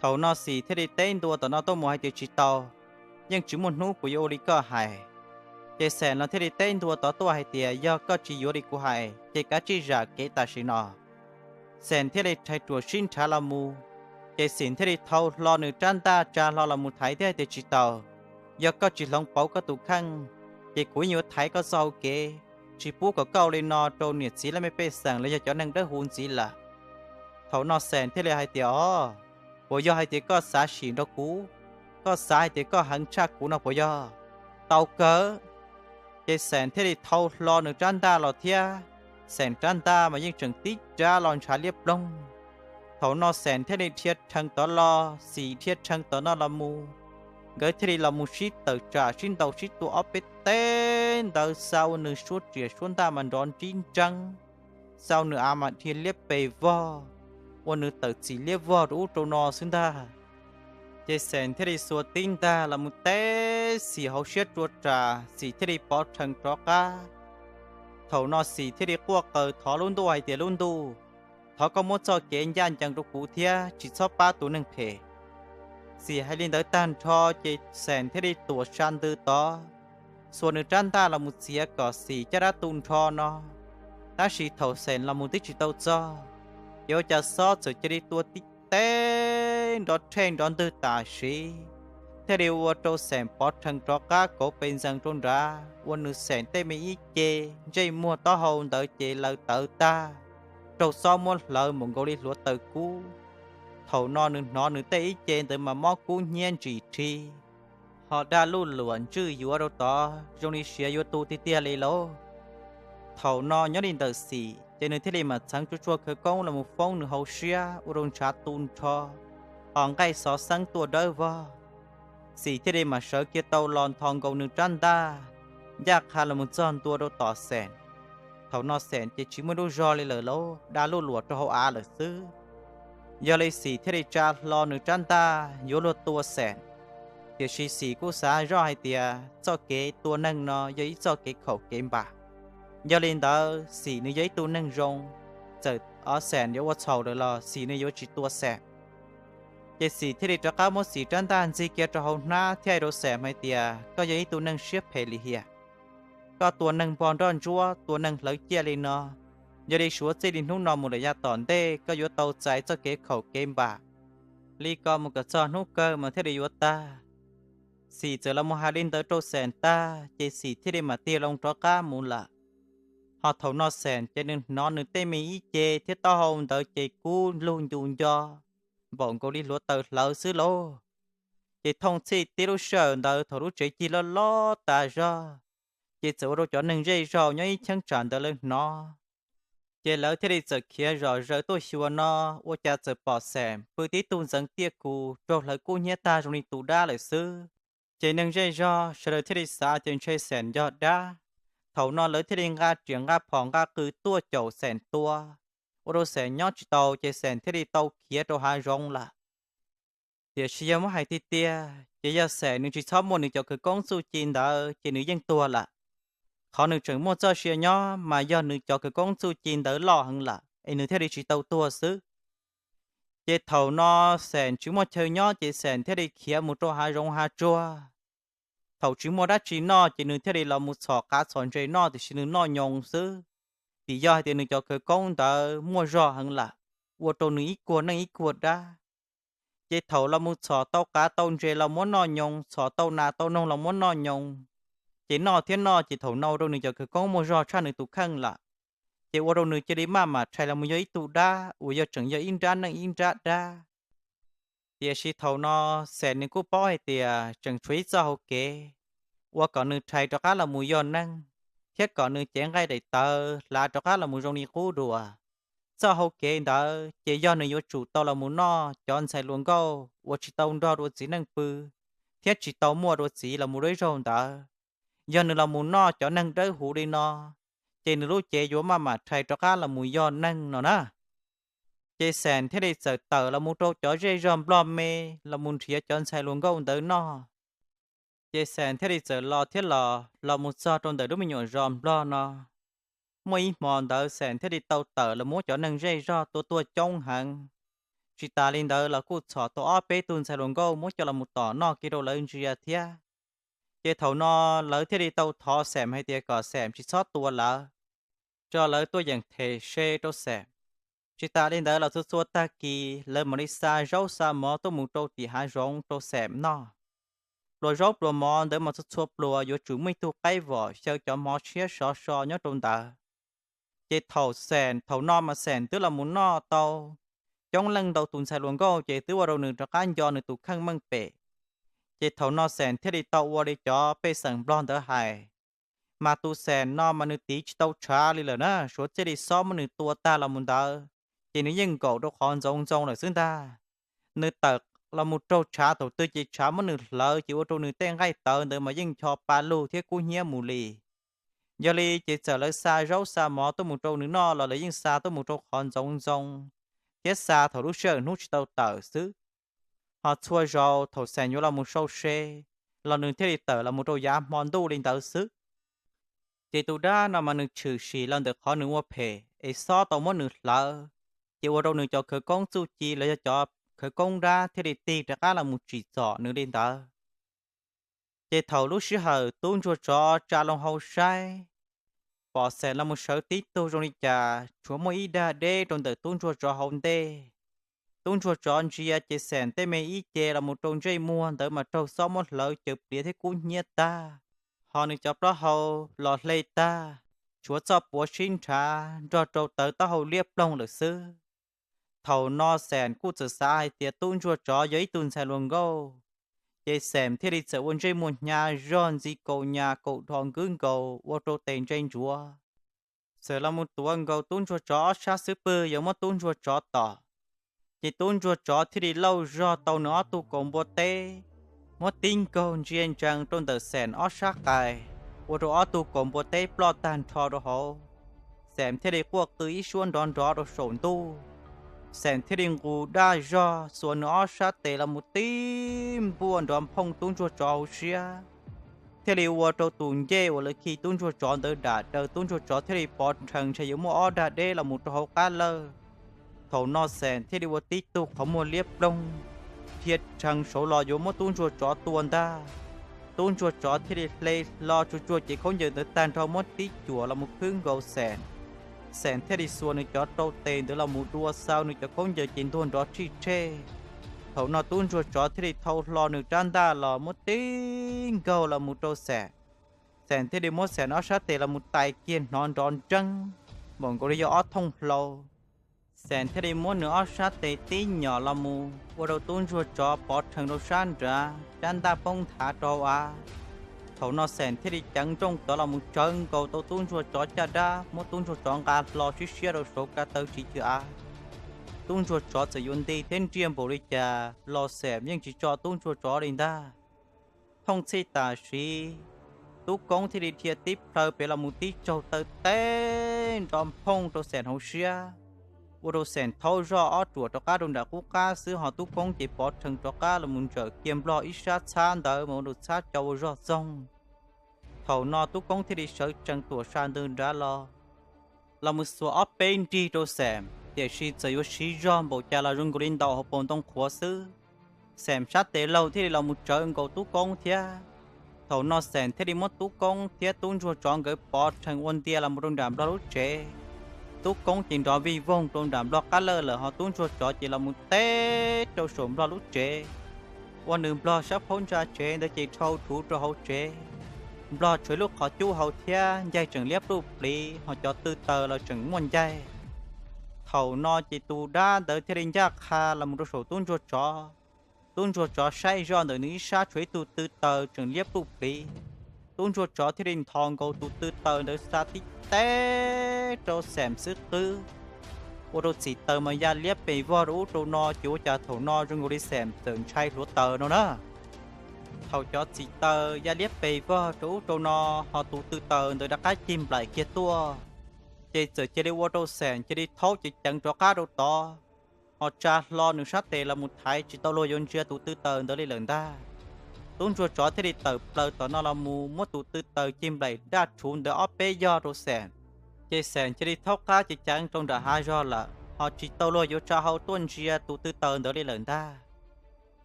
Thaum no Xim thiaj li teb ntua tom no tuaj mus hais tias, Tsis tau, yeej tsis muaj hnub kuv yuav ua li koj hais. Ces Xeem los thiaj li teb ntua tod tuaj hais tias, Yog koj tsis yuav li kuv hais ces kav tsij zam kev tam sim no. Xeem thiaj li rhais ruam sib nrhav los mus, ces Xim thiaj li thau hlo nws rab ntaj tsa hlo los mus thaiv thiab hais tias, Tsis tau, yog koj tsis hloov pauv koj tus kheej, ces kuv yeej yuav thaiv koj txoj hau kev, tsis pub kom koj ua li no rau niam txiv laj mej pej xeem los yog cov neeg dawb huv ntxiv lawm. Thaum no Xeem thiaj li hais tias, Os, puas yog hais tias koj xav sim nrog kuv? Koj xav hais tias koj heev tshaj kuv no puas yog? Tau kawg. Ces Xeem thiaj li thau hlo nws rab ntaj los thiab, Xeem rab ntaj mas yeej tseem tib rab los ntshav liab ploog. Thaum no Xeem thiaj li dhia rhees tod los, Xim dhia rhees tom no los mus, nkawd thiaj li los mus sib tawm tsam sib ntaus sib tua ob peb teg ntawd, xa ua nws suab riam suab ntaj mas nrov nrib nreeb, xa ua nws av mas dhia liab pes vog, ua nws tawm txim liab vog rau ub rau no xwb ntag. Ces Xeem thiaj li xuas tib ntaj los mus teb Xim hauv siab rua ras, Xim thiaj li pov rhees rov qab. Thaum no Xim thiaj li quaj qw thov lub ntuj hais tias, Lub ntuj, thov koj muab txoj kev ncaj ncees rau kuv thiab tsis txhob pab tus neeg phem. Xim hais li ntawd tag nrho ces Xeem thiaj li tuam sa ntws tod, xuas nws rab ntaj los mus txiav kom Xim caj dab tu nrho no. Tab sis thaum Xeem los mus twb tsis tau txog, ces ua cas xob txawm cia li tua tib teg nrov rhej nrov ntwg tam sim, thiaj li ua rau Xeem pov rhees rov qab kauv pes ntxees rau nrad, ua nws Xeem tej me ib ce ntsej muag taub hau ntawd ces laws tawv tag, raug xob muab hlawv npaum nkaus li hluav taws kub. Thaum no nws hnov nws tej ib ce ntawd mas mob kub hnyiab ntsim rhi, ho daj luj luam ntswj yuav rau tod zoo li siav yuav tu tiag tiag li lauj. Thaum no nyob li ntawm Xim ces nws thiaj li mam txheev tsuag tsuag khawv koob los mus foob nws hauv siab ua rau ntshav tu nrho, ho nqaij xov xeeb tuaj dawb vog. Xim thiaj li mam sawv kiag tau los nthos nkaus nws rab ntaj, ncaj qha los mus txog ntua rau tom Xeem. Thaum no Xeem ces tsis muaj lub zog li lawm lauj, daj luj luam rau hauv av lawm xwb. Yog li Xim thiaj li tsa hlo nws rab ntaj yuav luag tua Xeem, tiam sis Xim kuj xav zoj hais tias txoj kev tua neeg no yog ib txoj kev khaum kev npam. Yog li ntawd Xim nws yog ib tug neeg zoo, txawm Xeem yuav ua txhaum lawm los Xim nws yuav tsis tua Xeem. Ces Xim thiaj li rov qab muab Xim rab ntaj ntxig kiag rau hauv hnab thiab hais rau Xeem hais tias, Koj yog ib tug neeg siab phem lim hiam. Koj tua neeg npog nroj ntsuab, tua neeg hlawv ciaj li no, yog li suav txij li hnub no mus lawm yav tom ntej koj yuav tau txais txoj kev khaum kev npam li ko mus kom txog hnub kawg mas thiaj li yuav tag. Xim txawm los mus hais li ntawd rau Xeem tag ces Xim thiaj li mam tig loo rov qab mus lawm. Ho thaum no Xeem ces nws hnov nws tej me ib ce thiab taub hau ntawd ces kub lug ncu nco, npaum nkaus li hluav taws hlawv xwb lauj. Ces thooj txhij tib lub sij hawm ntawd thaum lub tsev cig loj loj tas zog, ces txawm ua rau cov neeg zej zog nyob ib cheeb tsam ntawd lawv hnov. Ces lawv thiaj li txawm khiav zom zaws tuaj xyuas no, ua cas txawm pom Xeem pw tib tug ntxeev tiaj kus raug hlawv kub hnyiab tag zoo li tus dab lawm xwb. Ces neeg zej zog sawv daws thiaj li xav tias ntshe Xeem yog dab. Thaum no lawv thiaj li nqa riam nqa phom nqa qws tuaj caum Xeem tua, ua rau Xeem nyob tsis tau ces Xeem thiaj li tau khiav rau hav zoov lawm. Tiam sis yog muab hais tiag tiag ces yog Xeem nws tsis txhob muaj nws cov khawv koob txuj ci ntawd ces nws yeej tuag lawm. Qhov nws tseem muaj txoj sia nyob mas yog nws cov khawv koob txuj ci ntawd loj heev lawm es nws thiaj li tsis tau tuag xwb. Ces thaum no Xeem tsis muaj chaw nyob ces Xeem thiaj li khiav mus rau hav zoov hav tsuag. Thaum tsis muaj dab tsi noj ces nws thiaj li los mus txhom qav txhom ntses noj tiam sis nws noj nyoos xwb, vim yog hais tias nws cov khawv koob ntawd muaj zog heev lawm, ua rau nws ib kuag neej ib kuag dab. Ces thaum los mus txhom tau qav tau ntses los muab noj nyoos, txhom tau nas tau noog los muab noj nyoos, ces noj thiab noj ces thaum no ua rau nws cov khawv koob muaj zog tshaj nws tus kheej lawm. Ces ua rau nws cia li maj mam rhais los mus yog ib tug dab uas yog tseem yog ib nrab neej ib nrab dab. Tiam sis thaum no Xeem nws kuj paub hais tias tseem tshuav ib txoj hauv kev uas kom nws rhais rov qab los mus yog neeg, thiab kom nws cev nqaij daim tawv hlav rov qab los mus zoo li qub dua. Txoj hauv kev ntawd ces yog nws yuav tsum tau los mus noj cov ntxhais hluas nkauj uas tsis tau nrog dua txiv neej pw, thiab tsis tau muaj dua txiv los mus dua ib zaug ntawd. Yog nws los mus noj cov neeg dawb huv li no, ces nws lub cev yuav maj mam rhais rov qab los mus yog neeg no na. Ces Xeem thiaj li txawm tawm los mus rau cov zej zog nplog me los mus nrhiav cov ntxhais hluas nkauj ntawd noj. Ces Xeem thiaj li txawm los thiab los los mus txog rau ntawm lub me nyuam zos nplog no. Muaj ib hmo ntawd Xeem thiaj li tau tawm los muab cov neeg zej zog tua tuag coob heev. Tsis tas li ntawd los kuj txhom tau ob peb tug ntxhais hluas nkauj muab coj los mus tom noj kiag rau lawv ntsia thiab. Ces thaum no lawv thiaj li tau thov Xeem hais tias kom Xeem tsis txhob tua lawv, tso lawv tuaj yeem them se rau Xeem. Tsis tas li ntawd los txhua txhua tag kis lawv mam li xa zaub xa mov tuaj mus rau tim hav zoov rau Xeem noj. Pluas zaub pluas mov ntawd mas txhua txhua pluas yuav tsum muaj ib tug qaib vom xyaw cov mov tshiab sov so nyob rau ntawd. Ces thaum Xeem, thaum no mas Xeem twb los mus noj tau coob leej ntau tus ntxhais hluas nkauj ces twb ua rau nws rov qab nco nws tus kheej meej pem. Ces thaum no Xeem thiaj li tau ua li cov pej xeem nplog ntawd hais, mas tus Xeem no mas nws tiv tsis tau tshav li lawm na, suav txij li xob muab nws tua tag los mus ntawd, ces nws yeej nkaum rau qhov ntxoov ntxoo lawm xwb ntag. Nws tawm los mus raug tshav thaum twg ces tshav muab nws hlawv ces ua rau nws tej nqaij tawv ntawd mas yeej ncho pa lug thiab kub hnyiab mus li. Yog li ces txawm lawv xa zaub xa mov tuaj mus rau nws noj los lawv yeej xa tuaj mus rau qhov ntxoov ntxoo, thiab xa thaum lub sij hawm hnub tsis tau tawm xwb. Ho txhua zaus thaum Xeem yuav los mus sau se, los nws thiaj li tawm los mus rau yav hmo ntuj li ntawd xwb. Ces tus dab no mas nws tshwm sim los ntawm qhov nws ua phem es xob tau muab nws hlawv, ces ua rau nws cov khawv koob txuj ci los yog cov khawv koob dab thiaj li tig rov qab los mus tsim txom nws li ntawd. Ces thaum lub sij hawm tub ntsuag tsov tsa loo hau saib, pom Xeem los mus sawv tib tug zoo li cas tshuav muaj ib dag deb rau ntawm tub ntsuag tsov hauv ntej. Tub ntsuag tsov ntsia ces Xeem tej me ib ce los mus rau ntsej muag ntawd mas raug xob muab hlawv caws pliav thiab kub hnyiab tag, ho nws cov plaub hau los hle tag, tshuav txoj puav sib nrhav nrog rau tawv taub hau liab ploog lawm xwb. Thaum no Xeem kuj txawm xav hais tias tub ntsuag tsov yog ib tug ntxhais hluas nkauj, ces Xeem thiaj li txawm ua ntsej muag hnyav zog ntxi kaus nyas kaus dhos nkwb nkaus ua rau tes ntse ntsuav, txawm los mus tuav nkaus tub ntsuag tsov ob sab xub pwg yuav muab tub ntsuag tsov tom. Ces tub ntsuag tsov thiaj li lauj zog tau nws ob tug kaus npua teb, muab tib nkaug ntsia ntsees rau ntawm Xeem ob sab qais, ua rau ob tug kaus npua teb ploj tag nrho rau hauv. Xeem thiaj li quaj qw ib suab nrov nrov rau saum ntuj. Xeem thiaj li nqus daj zog xuas nws ob sab tes los mus tib npuaj nrov nphooj tub ntsuag tsov hauv siab, thiaj li ua rau tus ncej uas lawv khi tub ntsuag tsov ntawd dam daws tub ntsuag tsov thiaj li pov rhees ntshe yuav muaj ob dag deb los mus rau hauv qab lawj. Thaum no Xeem thiaj li ua tib tug qhov muag liab ploog, dhia rhees saud los yuav muab tub ntsuag tsov tua ntag. Tub ntsuag tsov thiaj li hle hlo tsuag tsuag cev khaub ncaws ntawd tag nrho muab tib cuam los mus khwb nkaus Xeem. Xeem thiaj li xuas nws cov rau tes ntawd los mus dua xaws nws cov khaub ncaws ces ntuag nrov tshij tshej. Thaum no tub ntsuag tsov thiaj li thau hlo nws rab ntaj los muab tib nkaug los mus rau Xeem. Xeem thiaj li muab Xeem ob sab tes los mus tais kiag hnov nrov nreeb, npaum nkaus li yog ob thooj hlau. Xeem thiaj li muab nws ob sab tes tib nyom los mus ua rau tub ntsuag tsov pov rhees rau sab nrad, rab ntaj poob nthav rau hauv av. Thaum no Xeem thiaj li ceev nrooj tod los mus tsawv nkaus tau tub ntsuag tsov caj dab, muab tub ntsuag tsov nqa hlo sib siab rau saud ka taw tsis cwm av. Tub ntsuag tsov txawm yuav nti thiab nriaj npaum li cas los Xeem yeej tsis tso tub ntsuag tsov li ntag. Thooj txhij tam sim, tub koob thiaj li dhia tib plhaw pem los mus tib tsaug taw teb nrov nphooj rau Xeem hauv siab, ua rau Xeem thaub zoj ob ruam rov qab rau nram qub qab xwb, ho tub koob ces pov rhees rov qab los mus ntsawm kiag nplog ib sab txhab ntawd mas ua rau txhab co ua zog txoog. Thaum no tub koob thiaj li sawv tsees tuam sa ntws nrad los, los mus xuas ob peb nrig rau Xeem, tiam sis txawm yuav siv zog npaum cas los zoo nkaus li ntaus hauv paus ntoo qhuav xwb. Xeem sab tes laug thiaj li los mus tsawv nkaus tub koob thiab. Thaum no Xeem thiaj li muab tub koob thiab tub ntsuag tsov nkawd pov rhees ua ntia los mus rau nram nplog lub tsev. Tub koob ces nrov vij voog rau nram nplog qab lawj lawm, ho tub ntsuag tsov ces los mus teb rau saum nplog lub tsev, ua nws nplog sab phaub ntsa tsev ntawd ces dhau rhuv rau hauv tsev. Nplog tshuav lub qhov cub hauv thiab ncaig tseem liab pluj pliv, ho cov tw taws los tseem muaj ncaig. Thaum no ces tus dab ntawd thiaj li ncaj qha los mus rau saum tub ntsuag tsov, Tub ntsuag tsov saib zoj ntawm nws ib sab tshuav ib tug tw taws tseem liab pluj pliv. Tub ntsuag tsov thiaj li nthos nkaus tus tw taws ntawd xa tib teb rau Xeem xwb qwb, ua rau txim taws mas ya liab pes vog rau ub rau no, ces ua cas thaum no zoo nkaus li Xeem txawm ntshai hluav taws no na. Thaum cov txim taws ya liab pes vog rau ub rau no, ho tus tw taws ntawd rov qab cig nplaim kiag tuaj, ces txawm cia li ua rau Xeem cia li thaub cev ceev rov qab rau tod, ho tsa hlo nws sab tes los mus thaiv tsis tau luag yuav ntsia tus tw taws ntawd li lawm ntag. Tub ntsuag tsov thiaj li tawm plaws tom no los mus muab tus tw taws cig nplaim daj rhuv ntawd ob peb yog rau Xeem, ces Xeem cia li thaub qab cev ceev rau nram hav zog lawm, ho tsis tau luag yuav tsa hau tuaj ntsia tus tw taws ntawd li lawm ntag.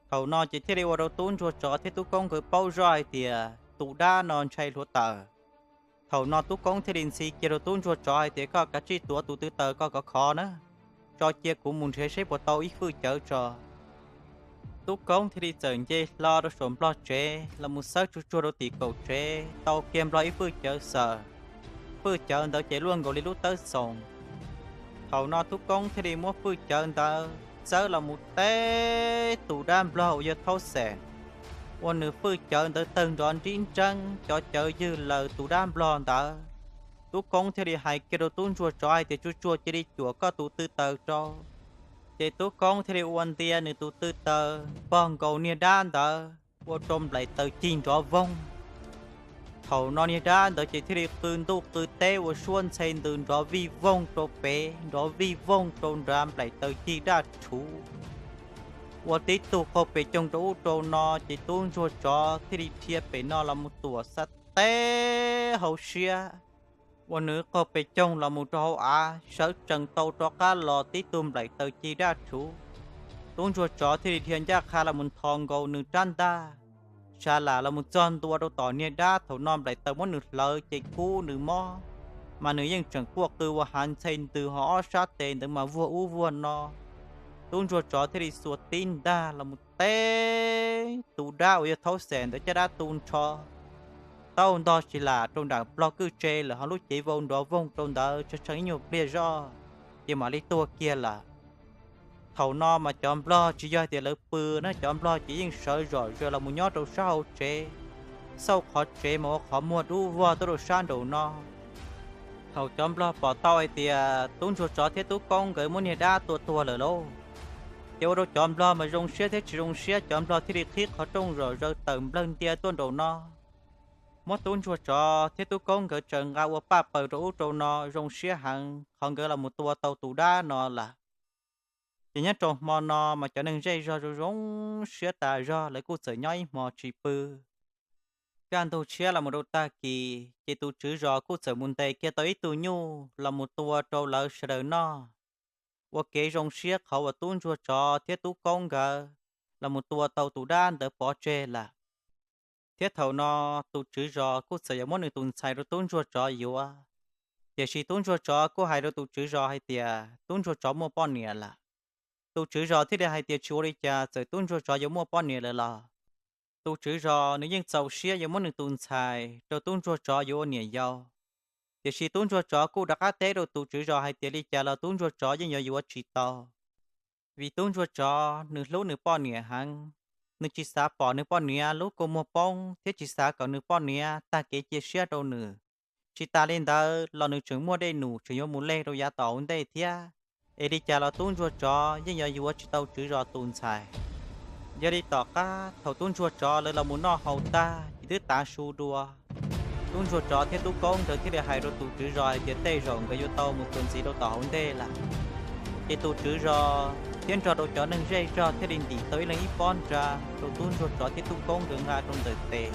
Thaum no ces thiaj li ua rau tub ntsuag tsov thiab tub koob nkawd paub zoj hais tias tus dab no ntshai hluav taws. Thaum no tub koob thiaj li ntxhi kiag rau tub ntsuag tsov hais tias, koj kav tsij tuav tus tw taws koj khov khov na, tso cia kuv mus nrhiav seb puas tau ib fwj cawv tso. Tub koob thiaj li txawm nce hlo rau saum nplog tsev los mus xawb tsuag tsuag rau tim kaum tsev, tau kiag nplog ib fwj cawv xawm. Fwj cawv ntawd ces luaj nkaus li lub tawb xoos. Thaum no tub koob thiaj li muab fwj cawv ntawd txawb los mus teb tus dab nplog uas yog Thaub Xeem, ua nws fwj cawv ntawd tawg nrov nrib nreeb, cov cawv ywg laws tus dab nplog ntawd. Tub koob thiaj li hais kiag rau tub ntsuag tsov hais tias, tsuag tsuag cia li cuam koj tus tw taws rau. Ces tub koob thiaj li ua ntia nws tus tw taws pog nkaus niag dab ntawd ua rau nplaim taws cig nrov voog. Thaum no niag dab ntawd ces thiaj li qw ntuj qw teb ua suab ntxhe ntws nrov vij voog rau pem, nrov vij voog rau nrad, nplaim taws cig daj rhuv, ua tib tug qaug pes coog rau ub rau no, ces tub ntsuag tsov thiaj li dhia pem no los mus tuam xav teb hauv siab, ua nws qaug pes coog los mus rau hauv av, sawv tsees tau rov qab los tib tug nplaim taws cig daj rhuv. Tub ntsuag tsov thiaj li dhia ncaj qha los mus nthos nkaus nws rab ntaj, sa lam los mus txog ntua rau tom niag dab. Thaum no nplaim taws muab nws hlawv ces kub nws mob, mas nws yeej tseem quaj qw ua hav ntxhe ntws ho ob sab tes ntawd mas vuag ub vuag no. Tub ntsuag tsov thiaj li xuas tib ntaj los mus teb tus dab uas yog Thaub Xeem ntawd caj dab tu nrho, tau ntog tsis lam rau nram nplog kwj tse lawm, ho lub cev vau nrov voog rau ntawd tshav tshee ib nyuag pliag zoj ces mam li tuag kiag lawm. Thaum no mas cov nplog tsis yog hais tias lawv pw na, cov nplog ces yeej sawv zom zaws los mus nyob rau sab hauv tsev, xauj qhov tsev mas ua qhov muag dub vog tuaj rau sab nraum no. Thaum cov nplog pom tau hais tias tub ntsuag tsov thiab tub koob nkawd muab niag dab tua tuag lawm lauj, ces ua rau cov nplog mas zoo siab thiab tsis zoo siab, cov nplog thiaj li qhib qhov rooj zom zaws tawm nplawg ntia tuaj nraum no, muab tub ntsuag tsov thiab tub koob nkawd tsaws nqa ua paj paws rau ub rau no zoo siab heev qhov nkawd los mus tua tau tus dab no lawm. Ces nyob rau hmo no mas cov neeg zej zog zoo zoo siab tas zog, lawv kuj txawm nyob ib hmo tsis pw. Kaj ntug tshiab los mus rau tag kis ces tus tswv zos kuj txawm mus ntes kiag tau ib tug nyuj los mus tua rau lawv sawv daws noj, ua kev zoo siab qhov uas tub ntsuag tsov thiab tub koob nkawd los mus tua tau tus dab ntawd pov tseg lawm. Thiab thaum no tus tswv zos kuj txawm yuav muab nws tus ntxhais rau tub ntsuag tsov yuav, tiam sis tub ntsuag tsov kuj hais rau tus tswv zos hais tias tub ntsuag tsov muaj poj niam lawm. Tus tswv zos thiaj li hais tias tsis ua li cas, txawm tub ntsuag tsov yuav muaj poj niam lawm los tus tswv zos nws yeej txaus siab yuav muab nws tus ntxhais rau tub ntsuag tsov yuav ua niam yau. Tiam sis tub ntsuag tsov kuj rov qab teb rau tus tswv zos hais tias li cas los tub ntsuag tsov yeej yuav yuav tsis tau, vim tub ntsuag tsov nws hlub nws poj niam heev, nws tsis xav pom nws poj niam lub kua muag poob thiab tsis xav kom nws poj niam tag kev cia siab rau nws. Tsis tas li ntawd los nws tseem muaj dej num tseem yuav mus leg rau yav tom hauv ntej thiab, es li cas los tub ntsuag tsov yeej yuav yuav tsis tau tswv zos tus ntxhais. Yog li tom qab thaum tub ntsuag tsov lawv los mus noj haus tag ces twb tav su dua, tub ntsuag tsov thiab tub koob nkawd thiaj li hais rau tus tswv zos hais tias tej zaum nkawd yuav tau mus txuas ntxiv rau tom hauv ntej lawm. Ces tus tswv zos thiab nrog rau cov neeg zej zog thiaj li ntim tau ib leeg ib pob nra rau tub ntsuag tsov thiab tub koob nkawd nqa rau ntawm tes.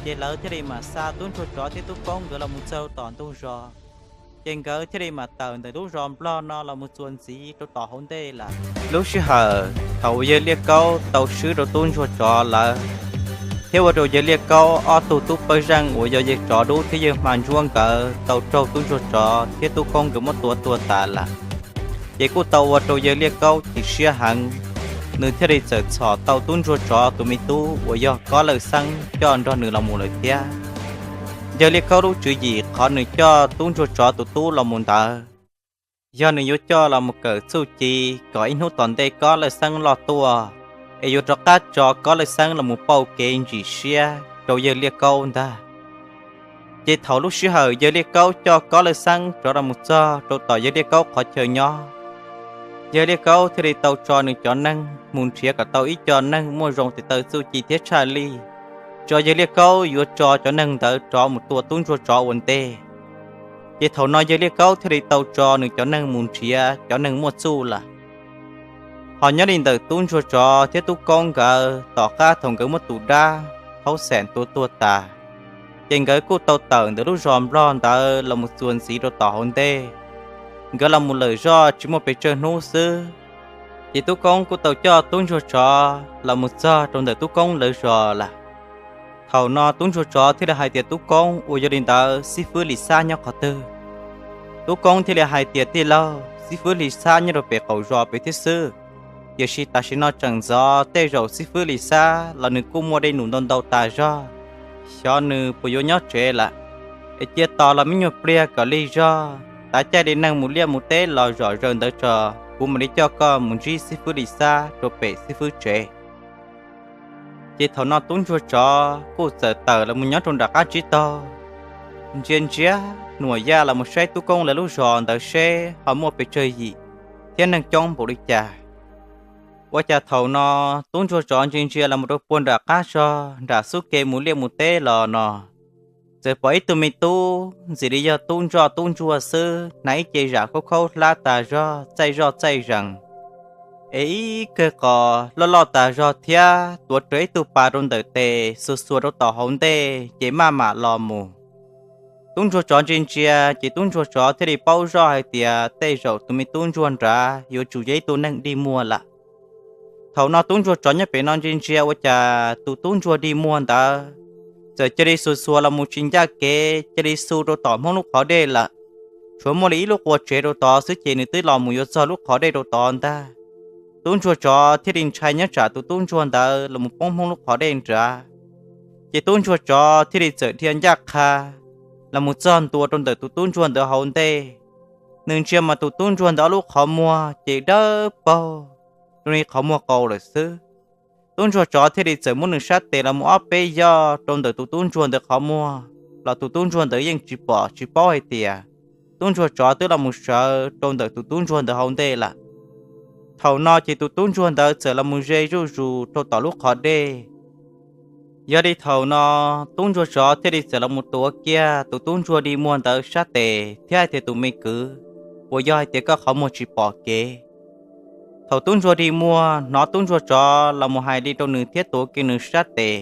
Ces lawv thiaj li mam xa tub ntsuag tsov thiab tub koob nkawd los mus txog tom ntug zos. Ces nkawd thiaj li mam tawm ntawm lub zos nplog no los mus txuas ntxiv rau tom hauv ntej lawm. Lub sij hawm thaum uas yawg Liaj Kaub tau swb rau tub ntsuag tsov lawv, thiab ua rau yawg Liaj Kaub ob tug tub pawg zeej uas yog yawg Tsov Dub thiab yawg Hma Ntsuab nkawd tau raug tub ntsuag tsov thiab tub koob nkawd muab tua tuag tas lawm, ces kuj tau ua rau yawg Liaj Kaub chim siab heev. Nws thiaj li txawm txhom tau tub ntsuag tsov tus me tub uas yog Kob Lawj Xeeb coj nrog nws los mus lawm thiab. Yawg Liaj Kaub lub tswv yim qhov nws coj tub ntsuag tsov tus tub los mus ntawd, yog nws yuav coj los mus kawm txuj ci kom ib hnub tom ntej Kob Lawj Xeeb loj tuaj, es yuav rov qab tso Kob Lawj Xeeb los mus pauj kev ntsis siab rau yawg Liaj Kaub ntag. Ces thaum lub sij hawm yawg Liaj Kaub coj Kob Lawj Xeeb rov los mus txog rau tom yawg Liaj Kaub qhov chaw nyob, yawg Liaj Kaub thiaj li tau tso nws cov neeg mus nrhiav kom tau ib co neeg muaj zoo tes taw txuj ci thiab tshaj lij, tso yawg Liaj Kaub yuav tso cov neeg ntawd rov mus tua tub ntsuag tsov ua ntej. Ces thaum no yawg Liaj Kaub thiaj li tau tso nws cov neeg mus nrhiav cov neeg muaj txuj lawm. Ho nyob li ntawm tub ntsuag tsov thiab tub koob nkawd tom qab thaum nkawd muab tus dab thaub xeem tua tuag tas, ces nkawd kuj tau tawm ntawm lub zos nplog ntawd los mus txuas ntxiv rau tom hauv ntej. Nkawd los mus lawm zoj tsis muaj pes tsawg hnub xwb, ces tub koob kuj tau coj tub ntsuag tsov los mus txog rau ntawm tub koob lawv zos lawm. Thaum no tub ntsuag tsov thiaj li hais tias, Tub koob, ua yog li ntawd xib fwb Lis Xab nyob qhov twg? Tub koob thiaj li hais tias, Tij laug, xib fwb Lis Xab nyob rau pem qaum zos pem thiab xwb, tiam sis tam sim no tseem ntxov, tej zaum xib fwb Lis Xab los nws kuj muaj dej num ntau ntau tas zog, xyov nws puas yuav nyob tsev lawm. Es cia tos los me nyuag pliag kom lig zog, tav caij li neeg mus liaj mus teb los zom zaws ntawd tso, kuv mam li coj koj mus ntsib xib fwb Lis Xab rau pem xib fwb tsev. Ces thaum no tub ntsuag tsov kuj txawm tawm los mus nyob rau nram qab tsib taug, ntsia ntsia nuam yaj los mus saib tub koob lawv lub zos ntawd seb ho muaj pes tsawg yim thiab neeg coob npaum li cas. Ua cas thaum no tub ntsuag tsov ntsia ntsia los mus rau puag nram qab zog nram xub ke mus liaj mus teb los no, txawm pom ib tug me tub ntxim li yog tub ntsoj tub ntsuag xwb, hnav ib ce zam khaub khaub hlab tas zog, txaij zoj txaij zees, es ib kawg qos loj loj tas zog thiab tuav rawv ib tug pas rau ntawm tes, xuas xuas rau tom hauv ntej ces maj mam los mus. Tub ntsuag tsov ntsia ntsia ces tub ntsuag tsov thiaj li paub zoj hais tias tej zaum tus me tub ntsuag nrad yuav tsum yog ib tug neeg dig muag lawm. Thaum no tub ntsuag tsov nyob pem no ntsia ntsia ua cas tus tub ntsuag dig muag ntawd txawm cia li xuas xuas los mus tsis ncaj kev, cia li xu rau tom Hmoob lub qhov dej lawm. Tshuav muaj li ib lub qua tsev rau tod xwb ces nws twb los mus yuav txog lub qhov dej rau tod ntag. Tub ntsuag tsov thiaj li ntshai nyob tsam tus tub ntsuag ntawd los mus poob Hmoob lub qhov dej nrad. Ces tub ntsuag tsov thiaj li txawm dhia ncaj qha los mus txog ntua rau ntawm tus tub ntsuag ntawd hauv ntej. Nws ntsia mas tus tub ntsuag ntawd ob lub qhov muag ces dawb paug, zoo li qhov muag qau lawm xwb. Tub ntsuag tsov thiaj li txawm muab nws sab tes los mus ob peb yoj rau ntawm tus tub ntsuag ntawd qhov muag, los tus tub ntsuag ntawd yeej tsis pom tsis paub hais tias tub ntsuag tsov twb los mus sawv rau ntawm tus tub ntsuag ntawd hauv ntej lawm. Thaum no ces tus tub ntsuag ntawd txawm los mus ze zuj zus rau tom lub qhov dej. Yog li thaum no, tub ntsuag tsov thiaj li txawm los mus tuav kiag tus tub ntsuag dig muag ntawd sab tes thiab hais tias, Tus me kwv, puas yog hais tias koj qhov muag tsis pom kev? Thaum tub ntsuag dig muag hnov tub ntsuag tsov los mus hais li rau nws thiab tuav kiag nws sab tes,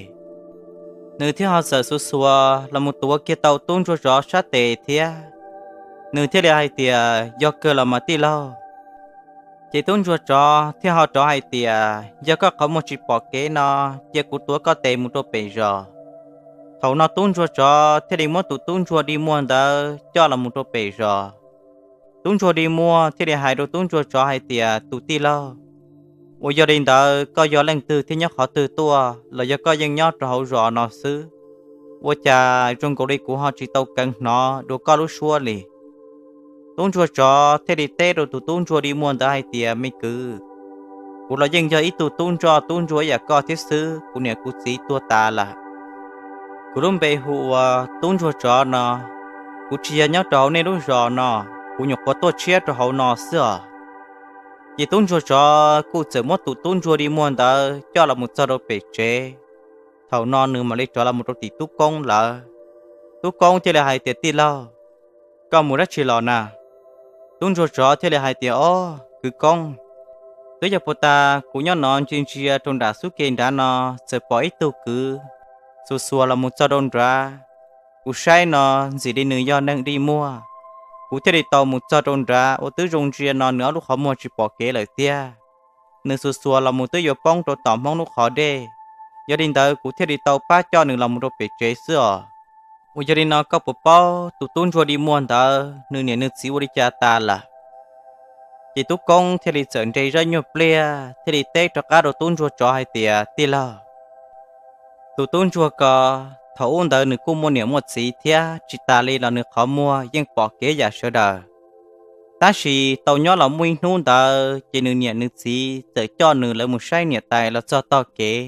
nws thiaj ho txawm xuas xuas los mus tuav kiag tau tub ntsuag tsov sab tes thiab. Nws thiaj li hais tias, Yog kawg los mas tij laug. Ces tub ntsuag tsov thiaj ho rov hais tias, Yog koj qhov muag tsis pom kev no, cia kuv tuav koj tes mus rau pem zos. Thaum no tub ntsuag tsov thiaj li muab tus tub ntsuag dig muag ntawd coj los mus rau pem zos. Tub ntsuag dig muag thiaj li hais rau tub ntsuag tsov hais tias, Tus tij laug, uas yog li ntawd koj yog leej twg thiab nyob qhov twg tuaj los yog koj yeej nyob rau hauv zos no xwb? Ua cas zoo nkaus li kuv ho tsis tau kheev hnov dua koj lub suab li? Tub ntsuag tsov thiaj li teb rau tus tub ntsuag dig muag ntawd hais tias, Me kwv, kuv los yeej yog ib tug tub ntsoj tub ntsuag ib yam koj thiab xwb, kuv niam kuv txiv tuag tas lawm. Kuv lub npe hu ua tub ntsuag tsov no. Kuv tsis yog nyob rau hauv nej lub zos no, kuv nyuam qhuav tuaj tshiab rau hauv no xwb os. Ces tub ntsuag tsov kuj txawm muab tus tub ntsuag dig muag ntawd coj los mus txog rau pem tsev. Thaum no nws mam li rov los mus rau tim tub koob lawm. Tub koob thiaj li hais tias, Tij laug, koj mus dab tsi los na? Tub ntsuag tsov thiaj li hais tias, Ob, kwv koob, twb yog puag ta kuv nyob no ntsia ntsia rau nram xub ke nrad no, txawm pom ib tug kwv xuas xuas los mus txog rau nrad. Kuv saib no ntxim li nws yog neeg dig muag, kuv thiaj li tau mus txog rau nrad uas twb zoo ntsia no nws ob lub qhov muag tsis pom kev lawm thiab. Nws xuas xuas los mus twb yuav poob rau tom Hmoob lub qhov dej. Yog li ntawd kuv thiaj li tau pab coj nws los mus rau pem tsev xwb os. Uas yog li no koj puas paub tus tub ntsuag dig muag ntawd nws niam nws txiv ua li cas tas lawm? Ces tub koob thiaj li txawm nres zaj nyuag pliag thiaj li teb rov qab rau tub ntsuag tsov hais tias, Tij laug, tus tub ntsuag ko, thaum ub ntawd nws kuj muaj niam muaj txiv thiab tsis tas li los nws qhov muag yeej pom kev yam sawv daws. Tab sis tau nyob los muaj ib hnub ntawd ces nws niam nws txiv txawm coj nws lawv mus saib niam tais los txog tog kev.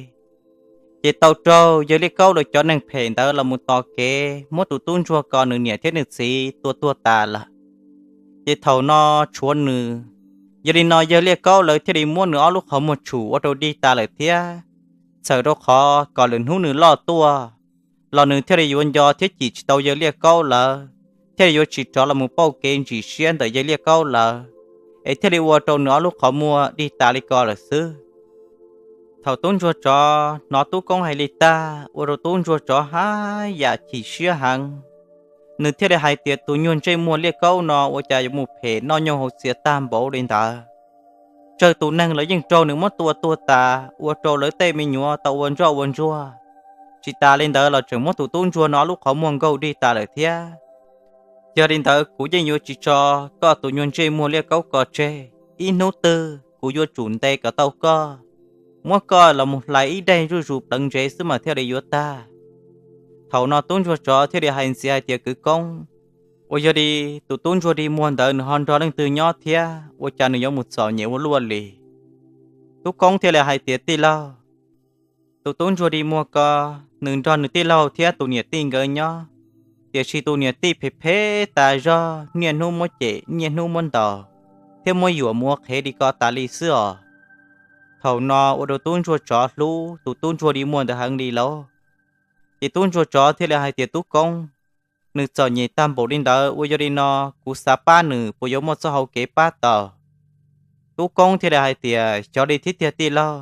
Ces tau raug yawg Liaj Kaub lawv cov neeg phem ntawd los mus tos kev muab tus tub ntsuag ko nws niam thiab nws txiv tua tuag tas lawm. Ces thaum no tshuav nws, yog li no yawg Liaj Kaub lawv thiaj li muab nws ob lub qhov muag tshum ua rau dig tas lawm thiab. Txhawm rau qhov kom lwm hnub nws loj tuaj los nws thiaj li yuav nco thiab cim tsis tau yawg Liaj Kaub lawv, thiaj li yuav tsis rov los mus pauj kev ntsim siab ntawm yawg Liaj Kaub lawv, es thiaj li ua rau nws ob lub qhov muag dig tas li ko lawm xwb. Thaum tub ntsuag tsov hnov tub koob hais li tag ua rau tub ntsuag tsov haj yam chim siab heev. Nws thiaj li hais tias tus nyuag ntsej muag Liaj Kaub no ua cas yuav mus phem noj nyoog hauv txias tag npaum li ntawd. Tsawg tus neeg los yeej raug nws muab tua tuag tas ua rau lawv tej me nyuam tau ua ntsoj ua ntsuag. Tsis tas li ntawd los tseem muab tus tub ntsuag no lub qhov muag nkaug dig tas lawm thiab. Yog li ntawd kuv yeej yuav tsis tso koj tus nyuag ntsej muag Liaj Kaub ko tseg. Ib hnub twg kuv yuav tsum ntes kom tau koj, muab koj los mus hlais ib daim zuj zus pleev ntsev xwb mas thiaj li yuav tag. Thaum no tub ntsuag tsov thiaj li hais ntxiv hais tias kwv koob, uas yog li tus tub ntsuag dig muag ntawd nws ho nrog leej twg nyob thiab ua cas nws yuav mus txom nyem ua luaj li? Tub koob thiaj li hais tias tij laug, tus tub ntsuag dig muag ko, nws nrog nws tij laug thiab tus niam tij nkawd nyob, tiam sis tus niam tij phem phem tas zog, niaj hnub muab cem niaj hnub muab ntaus, thiab muab yuam mus ua qhev li ko tas li xwb os. Thaum no ua rau tub ntsuag tsov hlub tus tub ntsuag dig muag ntawd heev li lauj. Ces tub ntsuag tsov thiaj li hais tias tub koob, nws txom nyem tag npaum li ntawd uas yog li no, kuv xav pab nws puas yuav muaj txoj hau kev pab tau? Tub koob thiaj li hais tias xyov li thiab tiag tij laug,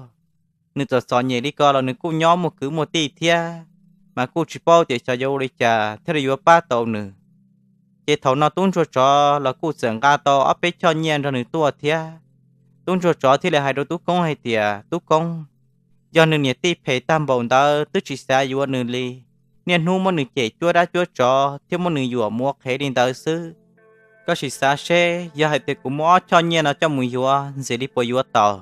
nws txom txom nyem li ko los nws kuj nyob muaj kwv muaj tij thiab, mas kuj tsis paub tias xyov yuav ua li cas thiaj li yuav pab tau nws. Ces thaum no tub ntsuag tsov los kuj txawm nqa tau ob peb choj nyiaj nrog nws tuaj thiab. Tub ntsuag tsov thiaj li hais rau tub koob hais tias tub koob, yog nws niam tij phem tag npaum ntawd twb tsis xav yuav nws li, niaj hnub muab nws cem cuab dab cuab tsov thiab muab nws yuam mus ua qhev li ntawd xwb. Koj sim xav seb yog hais tias kuv muab ob choj nyiaj no coj mus yuav ntxim li puas yuav tau?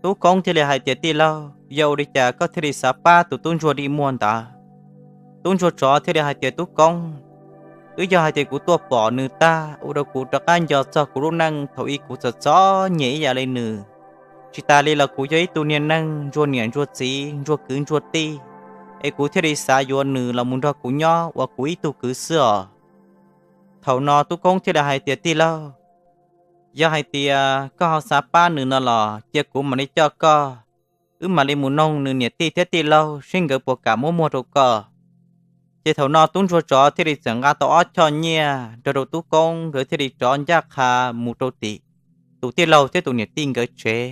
Tub koob thiaj li hais tias tij laug, yog ua li cas koj thiaj li xav pab tus tub ntsuag dig muag ntawd? Tub ntsuag tsov thiaj li hais tias tub koob, twb yog hais tias kuv tuaj pom nws tag ua rau kuv rov qab nco txog kuv lub neej thaum ub kuv txom txom nyem ib yam li nws. Tsis tas li los kuv yog ib tug niag neeg ntsuag niam ntsuag txiv ntsuag kwv ntsuag tij, es kuv thiaj li xav yuav nws los mus nrog kuv nyob ua kuv ib tug kwv xwb os. Thaum no tub koob thiaj li hais tias tij laug, yog hais tias koj ho xav pab nws no los cia kuv mam li coj koj, wb mam li mus noog nws niam tij thiab tij laug seb nkawd puas kam muab muag rau koj. Ces thaum no tub ntsuag tsov thiaj li txawm nqa tau ob choj nyiaj nrog rau tub koob nkawd thiaj li rov ncaj qha mus rau tim tus tij laug thiab tus niam tij nkawd tsev.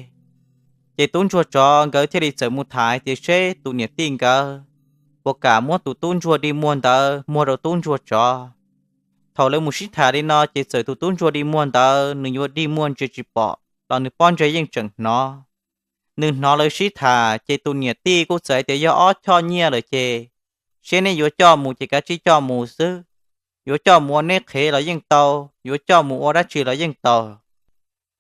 Ces tub ntsuag tsov nkawd thiaj li txawm mus tham hais tias seb tus niam tij nkawd puas kam muab tus tub ntsuag dig muag ntawd muag rau tub ntsuag tsov. Thaum lawv mus sib tham li no ces txawm tus tub ntsuag dig muag ntawd nws yuav dig muag ntsia tsis pom los nws pob ntseg yeej tseem hnov. Nws hnov lawv sib tham ces tus niam tij kuj txawm hais tias yog ob choj nyiaj lawm ces seb neb yuav coj mus ces kav tsij coj mus xwb, yuav coj mus ua neb qhev los yeej tau, yuav coj mus ua dab tsi los yeej tau.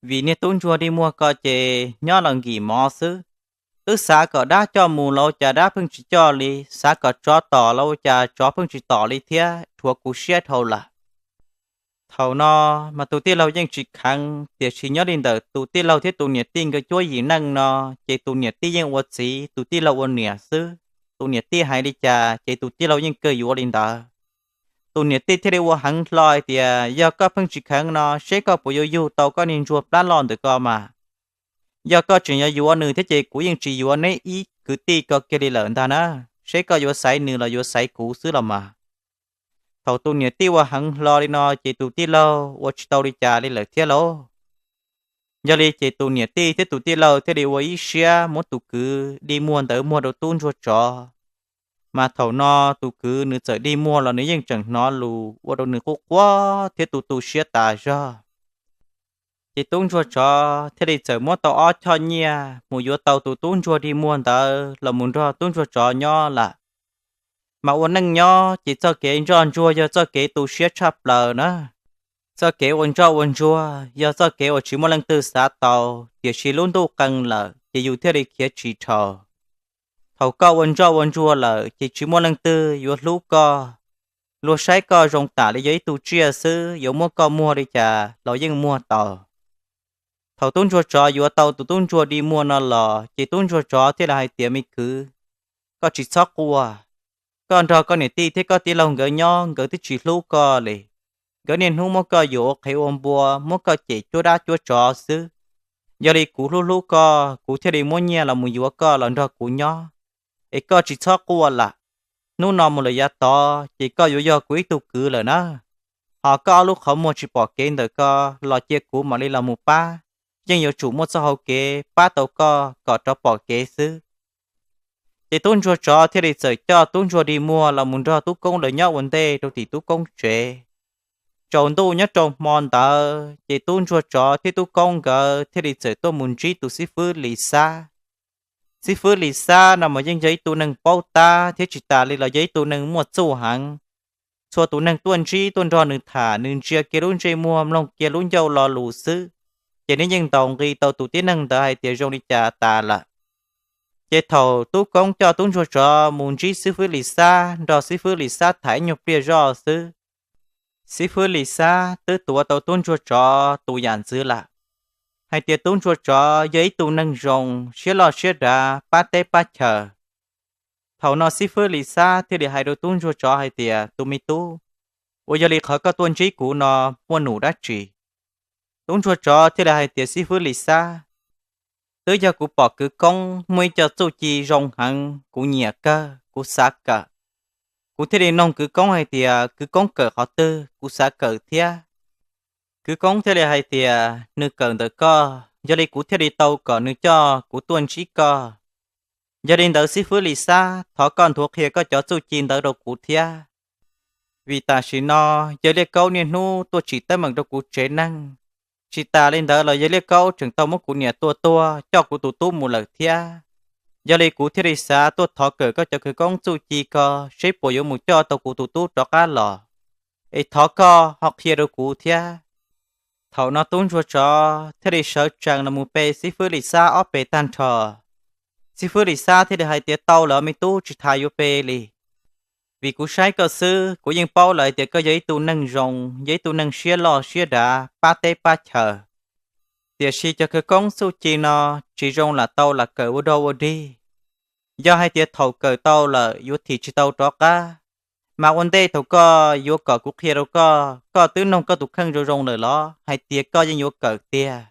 Vim niag tub ntsuag dig muag ko ces nyob los nkim mov xwb. Twb xav kom dab coj mus los ua cas dab pheej tsis coj li, xav kom tsov tom los ua cas tsov pheej tsis tom li thiab, rhuav kuv siab dhau lawm. Thaum no mas tus tij laug yeej tsis kheev, tiam sis nyob li ntawm tus tij laug thiab tus niam tij nkawd cuab yim neej no, ces tus niam tij yeej ua txiv, tus tij laug ua niam xwb. Tus niam tij hais li cas ces tus tij laug yeej kawg yuav li ntawd. Tus niam tij thiaj li ua heev hlo hais tias yog koj pheej tsis kheev no seb koj puas yuav yug tau koj niag ntsuag plab loj ntawm ko mas. Yog koj tseem yuav yuav nws thiab ces kuv yeej tsis yuav neb ib kwv tij ko kiag li lawm ntag na. Seb koj yuav xaiv nws los yuav xaiv kuv xwb los mas. Thaum tus niam tij ua heev hlo li no ces tus tij laug ua tsis tau li cas li lawm thiab lauj. Yog li ces tus niam tij thiab tus tij laug thiaj li ua ib siab muab tus kwv dig muag ntawd muag rau tub ntsuag tsov. Mas thaum no tus kwv nws txawm dig muag los nws yeej tseem hnov lus ua rau nws quaj quaj thiab tu tu siab tas zog. Ces tub ntsuag tsov thiaj li txawm muab tau ob choj nyiaj mus yuav tau tus tub ntsuag dig muag ntawd los mus nrog tub ntsuag tsov nyob lawm. Mas ua neej nyob ces txoj kev ntsoj ntsuag yog txoj kev tu siab tshaj plaws na. Txoj kev ua ntsoj ua ntsuag yog txoj kev uas tsis muaj leej twg xav tau, tiam sis lub ntuj qee lawm ces yus thiaj li khiav tsis dhau. Thaum koj ua ntsoj ua ntsuag lawm ces tsis muaj leej twg yuav hlub koj. luag saib koj zoo tam li yog ib tug tsiaj xwb, yuav muab koj muag li cas los yeej muag tau. Thaum tub ntsuag tsov yuav tau tus tub ntsuag dig muag no los ces tub ntsuag tsov thiaj li hais tias, Me kwv, koj tsis txhob quaj. Koj nrog koj niam tij thiab koj tij laug nkawd nyob, nkawd twb tsis hlub koj li. Nkawd niaj hnub muab koj yuam ua qhev ua npua, muab koj cem cuab dab cuab tsov xwb. Yog li kuv hlub hlub koj, kuv thiaj li muab nyiaj los mus yuav koj los nrog kuv nyob. Es koj tsis txhob quaj lawm. Hnub no mus lawm yav tod ces koj yuav yog kuv ib tug kwv lawm na. Ho koj ob lub qhov muag tsis pom kev ntawm ko los cia kuv mam li los mus pab, yeej yuav tsum muaj txoj hau kev pab tau koj kom rov pom kev xwb. Ces tub ntsuag tsov thiaj li txawm coj tub ntsuag dig muag los mus nrog tub koob lawv nyob ua ntej rau tim tub koob tsev. Tsaus ntuj nyob rau hmo ntawd ces tub ntsuag tsov thiab tub koob nkawd thiaj li txawm tuaj mus ntsib tus xib fwb Lis Xab. Xib fwb Lis Xab no mas yeej yog ib tug neeg paub tab thiab tsis tas li los yog ib tug neeg muaj txuj heev. Txhua tus neeg tuaj ntsib tuaj nrog nws tham, nws ntsia kiag lub ntsej muag mloog kiag lub ncauj lo lus xwb, ces nws yeej ntaus nqi tau tus tib neeg ntawd hais tias zoo li cas tas lawm. Ces thaum tub koob coj tub ntsuag tsov mus ntsib xib fwb Lis Xab, nrog xib fwb Lis Xab tham ib nyuag pliag zoj xwb, xib fwb Lis Xab twb tuav tau tub ntsuag tsov tus yam ntxwv lawm, hais tias tub ntsuag tsov yog ib tug neeg zoo, siab loj siab dav, pab teb pab chaw. Thaum no xib fwb Lis Xab thiaj li hais rau tub ntsuag tsov hais tias, Tus me tub, ua yog li qhov koj tuaj ntsib kuv no muaj num dab tsi? Tub ntsuag tsov thiaj li hais tias, Xib fwb Lis Xab, twb yog kuv pom kwv koob muaj ib co txuj ci zoo heev, kuv nyiam kawg, kuv xav kawm. Kuv thiaj li noog kwv koob hais tias kwv koob kawm qhov twg, kuv xav kawm thiab. Kwv koob thiaj li hais tias nws kawm ntawm koj, yog li kuv thiaj li tau kom nws coj kuv tuaj ntsib koj. Yog li ntawd xib fwb Lis Xab, thov koj nthuav qhia koj cov txuj ci ntawd rau kuv thiab. Vim tam sim no yawg Liaj Kaub niaj hnub tuaj tsim teeb meem rau kuv tsev neeg. Tsis tas li ntawd los yawg Liaj Kaub tseem tau muab kuv niam tua tuag coj kuv tus tub mus lawm thiab. Yog li kuv thiaj li xav tuaj thov kawm koj cov khawv koob txuj ci ko, seb puas yuav mus coj tau kuv tus tub rov qab los. Es thov koj ho qhia rau kuv thiab. Thaum no tub ntsuag tsov thiaj li sawv tsees los mus pe xib fwb Lis Xab ob pe tag nrho. Xib fwb Lis Xab thiaj li hais tias, Tau lawm me tub, tsis tas yuav pe li. Vim kuv saib koj xwb, kuv yeej paub lawm tias koj yog ib tug neeg zoo, yog ib tug neeg siab loj siab dav, pab teb pab chaw. Tiam sis cov khawv koob txuj ci no tsis zoo lam tau lam kawm ua dog ua dig. Yog hais tias thaum kawm tau lawm yuav thim tsis tau rov qab, mas ua ntej thaum koj yuav kom kuv qhia rau koj, koj twb noog koj tus kheej zoo zoo lawm los hais tias koj yeej yuav kawm tiag?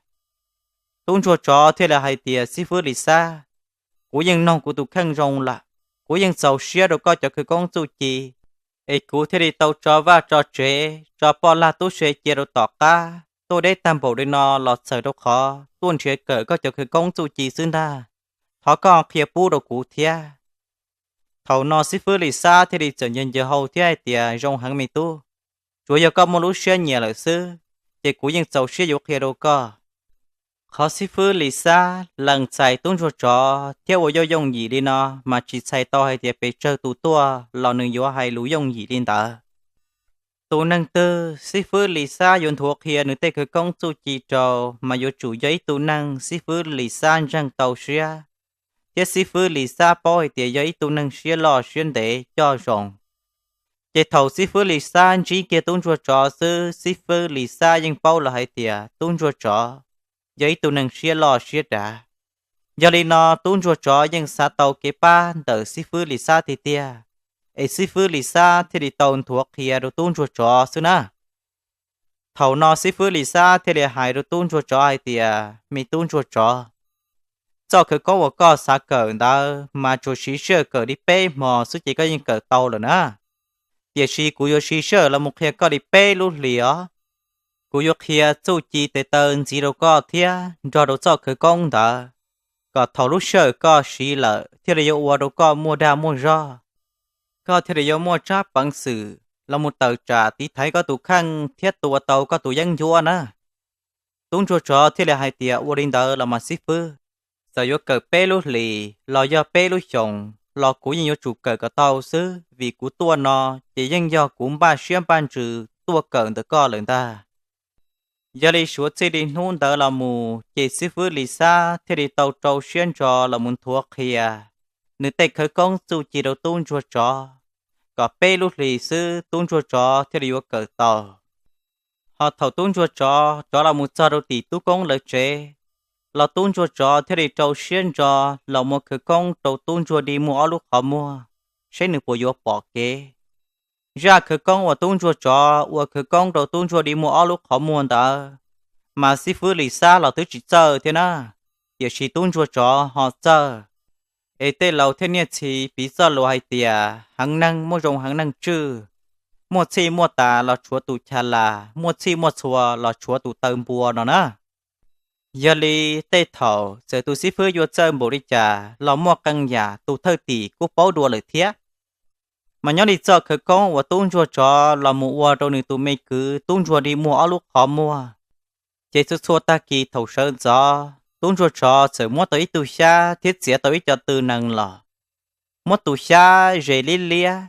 Tub ntsuag tsov thiaj li hais tias, Xib fwb Lis Xab, kuv yeej noog kuv tus kheej zoo lawm, kuv yeej txaus siab rau koj cov khawv koob txuj ci, es kuv thiaj li tau tso vaj tso tsev, tso poj lag tub se cia rau tom qab tuaj deb tag npaum li no los txhawm rau qhov tuaj nrhiav kawm koj cov khawv koob txuj ci xwb ntag. Thov koj qhia pub rau kuv thiab. Thaum no xib fwb Lis Xab thiaj li txawm ncaws ncaws hau thiab hais tias, Zoo heev me tub, tsuav yog koj muaj lub siab nyiam lawm xwb, ces kuv yeej txaus siab yuav qhia rau koj. Qhov xib fwb Lis Xab lees txais tub ntsuag tsov thiab ua yooj yooj yim li no mas tsis txhais tau hais tias pes tsawg tus tuaj los nws yuav hais lus yooj yim li ntawd. Tus neeg twg xib fwb Lis Xab yuav nthuav qhia nws tej khawv koob txuj ci rau mas yuav tsum yog ib tug neeg xib fwb Lis Xab ntseeg tau siab, thiab xib fwb Lis Xab paub hais tias yog ib tug neeg siab loj siab ntev coj zoo. Ces thaum xib fwb Lis Xab ntsib kiag tub ntsuag tsov xwb, xib fwb Lis Xab yeej paub lawm hais tias tub ntsuag tsov yog ib tug neeg siab loj siab dav. Yog li no tub ntsuag tsov yeej xav tau kev pab ntawm xib fwb Lis Xab tiag tiag, es xib fwb Lis Xab thiaj li tau nthuav qhia rau tub ntsuag tsov xwb na. Thaum no xib fwb Lis Xab thiaj li hais rau tub ntsuag tsov hais tias, Me tub ntsuag tsov, txoj khawv koob uas koj xav kawm ntawd mas tsuas siv sij hawm kawm li peb hmo xwb ces koj yeej kawm tau lawm na. Tiam sis kuv yuav siv sij hawm los mus qhia koj li peb lub hlis os. Kuv yuav qhia txuj ci tes taw ntxiv rau koj thiab nrog rau txoj khawv koob ntawd, kom thaum lub sij hawm koj siv lawm thiaj li yuav ua rau koj muaj dag muaj zog, koj thiaj li yuav muaj tsab peev xwm los mus tawm tsam tiv thaiv koj tus kheej thiab tua tau koj tus yeeb ncuab na. Tub ntsuag tsov thiaj li hais tias, Ua li ntawd los mas xib fwb, txawm yuav kawm peb lub hlis los yog peb lub xyoos los kuv yeej yuav tsum kawm kom tau xwb, vim kuv tuaj no ces yeej yog kuv npaj siab npaj ntsws tuaj kawm ntawm koj lawm ntag. Yog li suav txij li hnub ntawd los mus ces xib fwb Lis Xab thiaj li tau rau siab ntso los mus nthuav qhia nws tej khawv koob txuj ci rau tub ntsuag tsov. kom peb lub hlis xwb tub ntsuag tsov thiaj li yuav kawm tau. Ho thaum tub ntsuag tsov rov los mus txog rau tim tub koob lawv tsev, los tub ntsuag tsov thiaj li rau siab ntso los mus khawv koob rau tub ntsuag dig muag ob lub qhov muag, saib nws puas yuav pom kev. Zaj khawv koob uas tub ntsuag tsov ua khawv koob rau tub ntsuag dig muag ob lub qhov muag ntawd, mas xib fwb Lis Xab los twb tsis txawj thiab na, tiam sis tub ntsuag tsov ho txawj. Es tej laus thiab niaj txhis piv txoj lus hais tias heev neeg muaj zoo heev neeg tswj, muaj txhij muaj tas los tshuav tus cha las, muaj txhij muaj txhua los tshuav tus taw npua no na. Yog li tej thaum txawm tus xib fwb yuav txawj npaum li cas los muaj qee yam tus thwj tim kuj paub dua lawm thiab. Mas nyob li txoj khawv koob uas tub ntsuag tsov los mus ua rau nws tus me kwv tub ntsuag dig muag ob lub qhov muag, ces txhua txhua tag kis thaum sawv ntxov tub ntsuag tsov txawm muab tau ib tug xyab thiab txiav tau ib co tw nees los, muab tus xyab zes liab liab,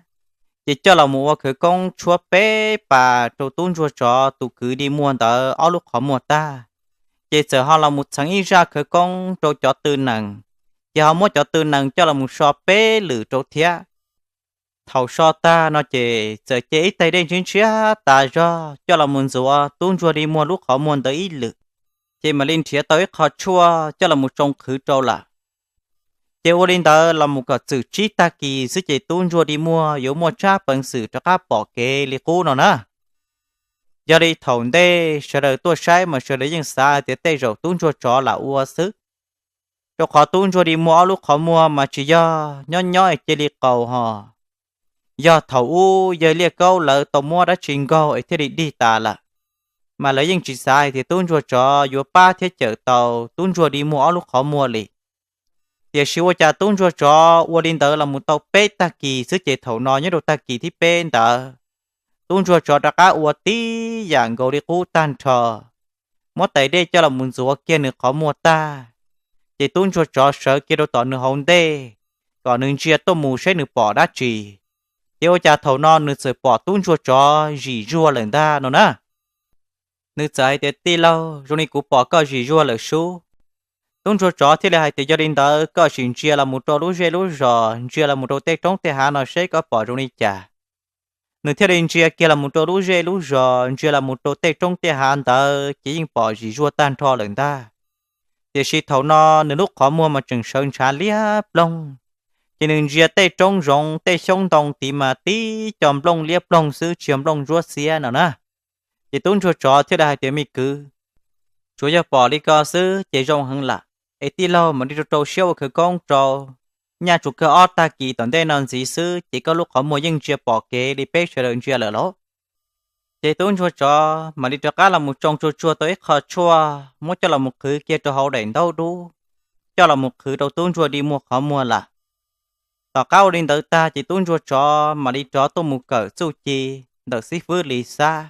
ces coj los mus ua khawv koob tshuab peb pas rau tub ntsuag tsov tus kwv dig muag ntawd ob lub qhov muag tag, ces txawm ho los mus txheev ib zaj khawv koob rau cov tw nees, ces ho muab cov tw nees coj los mus so peb lwm rau thiab. Thaum so tag no ces txawm cia ib taig dej ntshiab ntshiab tas zog coj los mus ntxuav tub ntsuag dig muag lub qhov muag ntawd ib lwm, ces mam li nrhiav tau ib qho tshuaj coj los mus tsoo qhwv rau lawm. Ces ua li ntawd los mus kom txwm tsib tag kis xwb ces tub ntsuag dig muag yuav muaj tsab peev xwm rov qab pom kev li qub no na. Yog li thaum ntej sawv daws tuaj saib mas sawv daws yeej xav tias tej zaum tub ntsuag tsov lam ua xwb, rau qhov tub ntsuag dig muag ob lub qhov muag mas tsis yog nyob nyob es cia li qaus ho. Yog thaum ub yawg Liaj Kaub lawv tau muab dab tsi nkaug es thiaj li dig tas lawm, mas lawv yeej tsis xav hais tias tub ntsuag tsov yuav pab thiab cawm tau tub ntsuag dig muag ob lub qhov muag li. Tiam sis ua cas tub ntsuag tsov ua li ntawd los mus tau peb tag kis xwb ces thaum no nyob rau tag kis thib peb ntawd, tub ntsuag tsov rov qab ua tib yam nkaus li qub tag nrho, muab tais dej coj los mus ntxuav kiag nws qhov muag tag, ces tub ntsuag tsov sawv kiag rau tom nws hauv ntej, kom nws ntsia tuaj mus saib nws pom dab tsi. Ces ua cas thaum no nws txawm pom tub ntsuag tsov zim zuag lawm ntag no na. Nws txawm hais tias, Tij laug, zoo li kuv pom koj zim zuag lawm sub. Tub ntsuag tsov thiaj li hais tias, Yog li ntawd koj sim ntsia los mus rau lub zej lub zos, ntsia los mus rau tej roob tej hav no seb koj pom zoo li cas. Nws thiaj li ntsia kiag los mus rau lub zej lub zos, ntsia los mus rau tej roob tej hav ntawd ces yeej pom zim zuag tag nrho lawm ntag. Tiam sis thaum no nws lub qhov muag mas tseem sawv ntshav liab ploog, ces nws ntsia tej roob zoov tej xyoob ntoo tid mas tib co nplooj liab ploog xwb, tsis yog nplooj ntsuab xiab no na. Ces tub ntsuag tsov thiaj li hais tias, Me kwv, tsuas yog pom li ko xwb ces zoo heev lawm, es tij laug mam li rau rau siab ua khawv koob rau, nyaj tsuas kawg ob tag kis tom ntej no ntxiv xwb ces koj lub qhov muag yeej ntsia pom kev li peb sawv daws ntsia lawm lauj. Ces tub ntsuag tsov mam li rov qab los mus tsoo tsuag tsuag tau ib qho tshuaj muab coj los mus qhwv kiag rau hauv daim ntaub dub, coj los mus qhwv rau tub ntsuag dig muag qhov muag lawm. Tom qab ua li ntawd tag ces tub ntsuag tsov mam li rov tuaj mus kawm txuj ci ntawm xib fwb Lis Xab.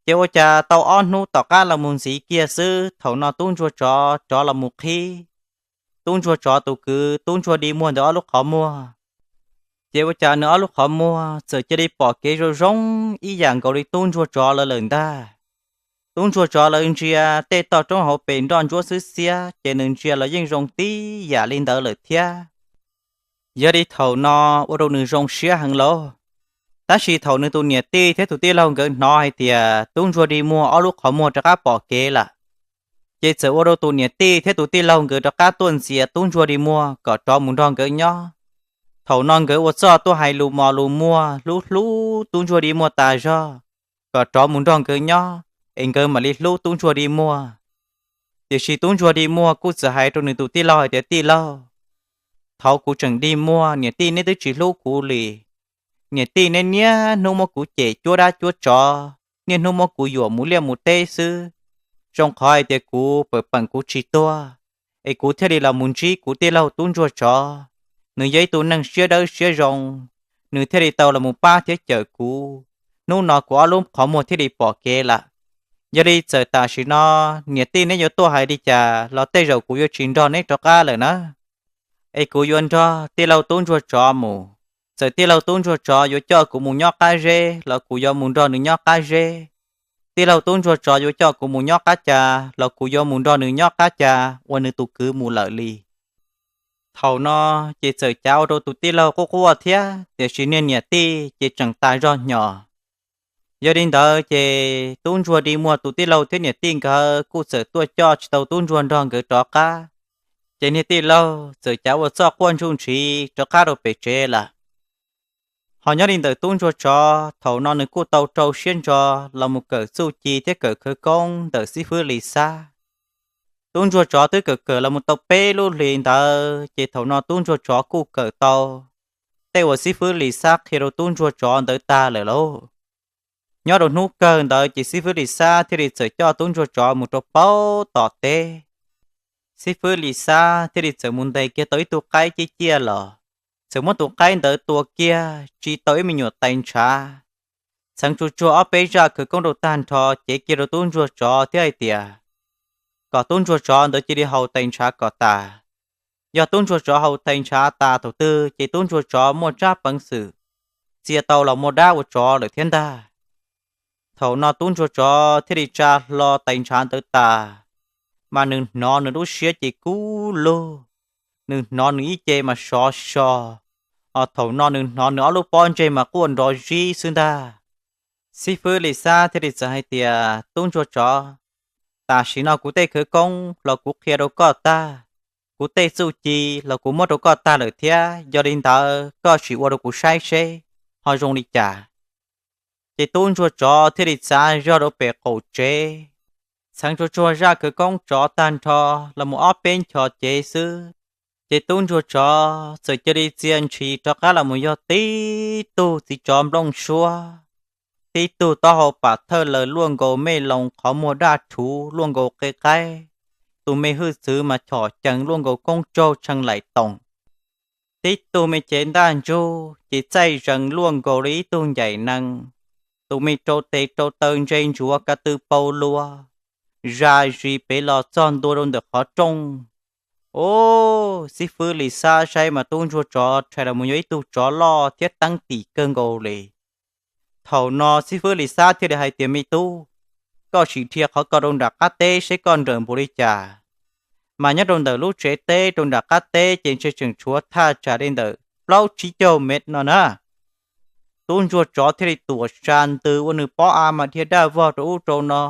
Ces ua cas tau ob hnub tom qab los mus ntxiv kiag xwb, thaum no tub ntsuag tsov rov los mus qhib tub ntsuag tsov tus kwv tub ntsuag dig muag ntawd ob lub qhov muag. Ces ua cas nws ob lub qhov muag txawm cia li pom kev zoo zoo ib yam nkaus li tub ntsuag tsov lawv lawm ntag. Tub ntsuag tsov lawv ntsia tej toj roob hauv pes nroj ntsuab xwb xiab ces nws ntsia los yeej zoo tib yam li ntawd lawm thiab. Yog li thaum no ua rau nws zoo siab heev lauj. Tab sis thaum nws tus niam tij thiab tus tij laug nkawd hnov hais tias tub ntsuag dig muag ob lub qhov muag rov qab pom kev lawm, ces txawm ua rau tus niam tij thiab tus tij laug nkawd rov qab tuaj ntxias tub ntsuag dig muag kom rov mus nrog nkawd nyob. Thaum no nkawd ua txuj tuaj hais lus mos lus muag hlub hlub tub ntsuag dig muag tas zog, kom rov mus nrog nkawd nyob, es nkawd mam li hlub tub ntsuag dig muag. Tiam sis tub ntsuag dig muag kuj txawm hais rau nws tus tij laug hais tias, Tij laug, thaum kuv tseem dig muag niam tij neb twb tsis hlub kuv li. Niam tij neb niaj hnub muab kuv cem cuab dab cuab tsov, niaj hnub muab kuv yuam mus liaj mus teb xwb. Zoo qhov hais tias kuv pam peem kuv tsis tuag, es kuv thiaj li los mus ntsib kuv tij laug tub ntsuag tsov. Nws yog ib tug neeg siab dawb siab zoo, nws thiaj li tau los mus pab thiab cawm kuv. Hnub no kuv ob lub qhov muag thiaj li pom kev lawm. Yog li txawm tam sim no niam tij neb yuav tuaj hais li cas los tej zaum kuv yuav tsis nrog neb rov qab lawm na, es kuv yuav nrog tij laug tub ntsuag tsov mus. Txawm tij laug tub ntsuag tsov yuav coj kuv mus nyob qab zeb los kuv yuav mus nrog nws nyob qab zeb. Tij laug tub ntsuag tsov yuav coj kuv mus nyob qab ca los kuv yuav mus nrog nws nyob qab ca, ua nws tus kwv mus lawm li. Thaum no ces txawm cav ua rau tus tij laug quaj quaj thiab, tiam sis niag niam tij ces tseem tas zog hnyos. Yog li ntawd ces tub ntsuag dig muag tus tij laug thiab niam tij nkawd kuj txawm tuaj coj tsis tau tub ntsuag nrog nkawd rov qab, ces niag tij laug txawm cav ua txoj quaj ntsuj ntshiv rov qab rau pem tsev lawm. Ho nyob li ntawm tub ntsuag tsov, thaum no nws kuj tau rau siab ntso los mus kawm txuj ci thiab kawm khawv koob ntawm xib fwb Lis Xab. Tub ntsuag tsov twb kawm kawm los mus tau peb lub hlis ntawd, ces thaum no tub ntsuag tsov kuj kawm tau tej uas xib fwb Lis Xab qhia rau tub ntsuag tsov ntawd tag lawm lauj. Nyob rau hnub kawg ntawd ces xib fwb Lis Xab thiaj li txawm coj tub ntsuag tsov mus rau paub tom teb. Xib fwb Lis Xab thiaj li txawm mus ntes kiag tau ib tug qaib ciaj ciaj los, txawm muab tus qaib ntawd tua kiag tsis tau ib me nyuam tais ntshav. Txheev tsuag tsuag ob peb zaj khawv koob rau tag nrho, cev kiag rau tub ntsuag tsov thiab hais tias kom tub ntsuag tsov ntawd cia li haus tais ntshav kom tas. Yog tub ntsuag tsov haus tais ntshav tas thaum twg ces tub ntsuag tsov muaj tsab peev xwm txia tau los muaj dab ua tsov lawm thiab ntag. Thaum no tub ntsuag tsov thiaj li tsa hlo tais ntshav ntawd tas, mas nws hnov nws lub siab ces kub lug, nws hnov nws ib ce mas sov so, os thaum no nws hnov nws ob lub pob ntseg mas quaj nrov zib xwb ntag. Xib fwb Lis Xab thiaj li txawm hais tias, tub ntsuag tsov, tam sim no kuv tej khawv koob los kuv qhia rau koj tag, kuv tej txuj ci los kuv muab rau koj tag lawm thiab, yog li ntawd koj sim ua rau kuv saib seb ho zoo li cas. Ces tub ntsuag tsov thiaj li txav zog rau pem qaum tsev, txheev tsuag tsuag zaj khawv koob tsov tag nrho los mus ob peb nchos cev xwb, ces tub ntsuag tsov txawm cia li txia ntshis rov qab los mus yog tib tug txiv tsov nplooj suab, tib tug taub hau pam thawj laws luaj nkaus mej loos qhov muag daj rhuv luaj nkaus qe qaib, tus me hwj txwv mas chom cees luaj nkaus koob tsaug tshee laim toom, tib tug me cev ntaj ntsug ces txaij zees luaj nkaus li ib tug ncaim nees, tus me rau tes rau taw ntse ntsuav ka tw pau lua, zam zis pem los txog ntua rau ntawm qhov rooj. Ub, xib fwb Lis Xab saib mas tub ntsuag tsov rhais los mus yog ib tug tsov loj thiab teeb tim kawg nkaus li. Thaum no xib fwb Lis Xab thiaj li hais tias, me tub, koj sim dhia qhov ko rau nram qab teb seb koj nrawm npaum li cas. Mas nyob rau ntawm lub tsev teb rau nram qab teb ces ntshe tseem tshuav thaj tsam li ntawm plaub tsib caug mev no na. Tub ntsuag tsov thiaj li tuam tsa ntws ua nws pob av mas dhia daj vog rau ub rau no,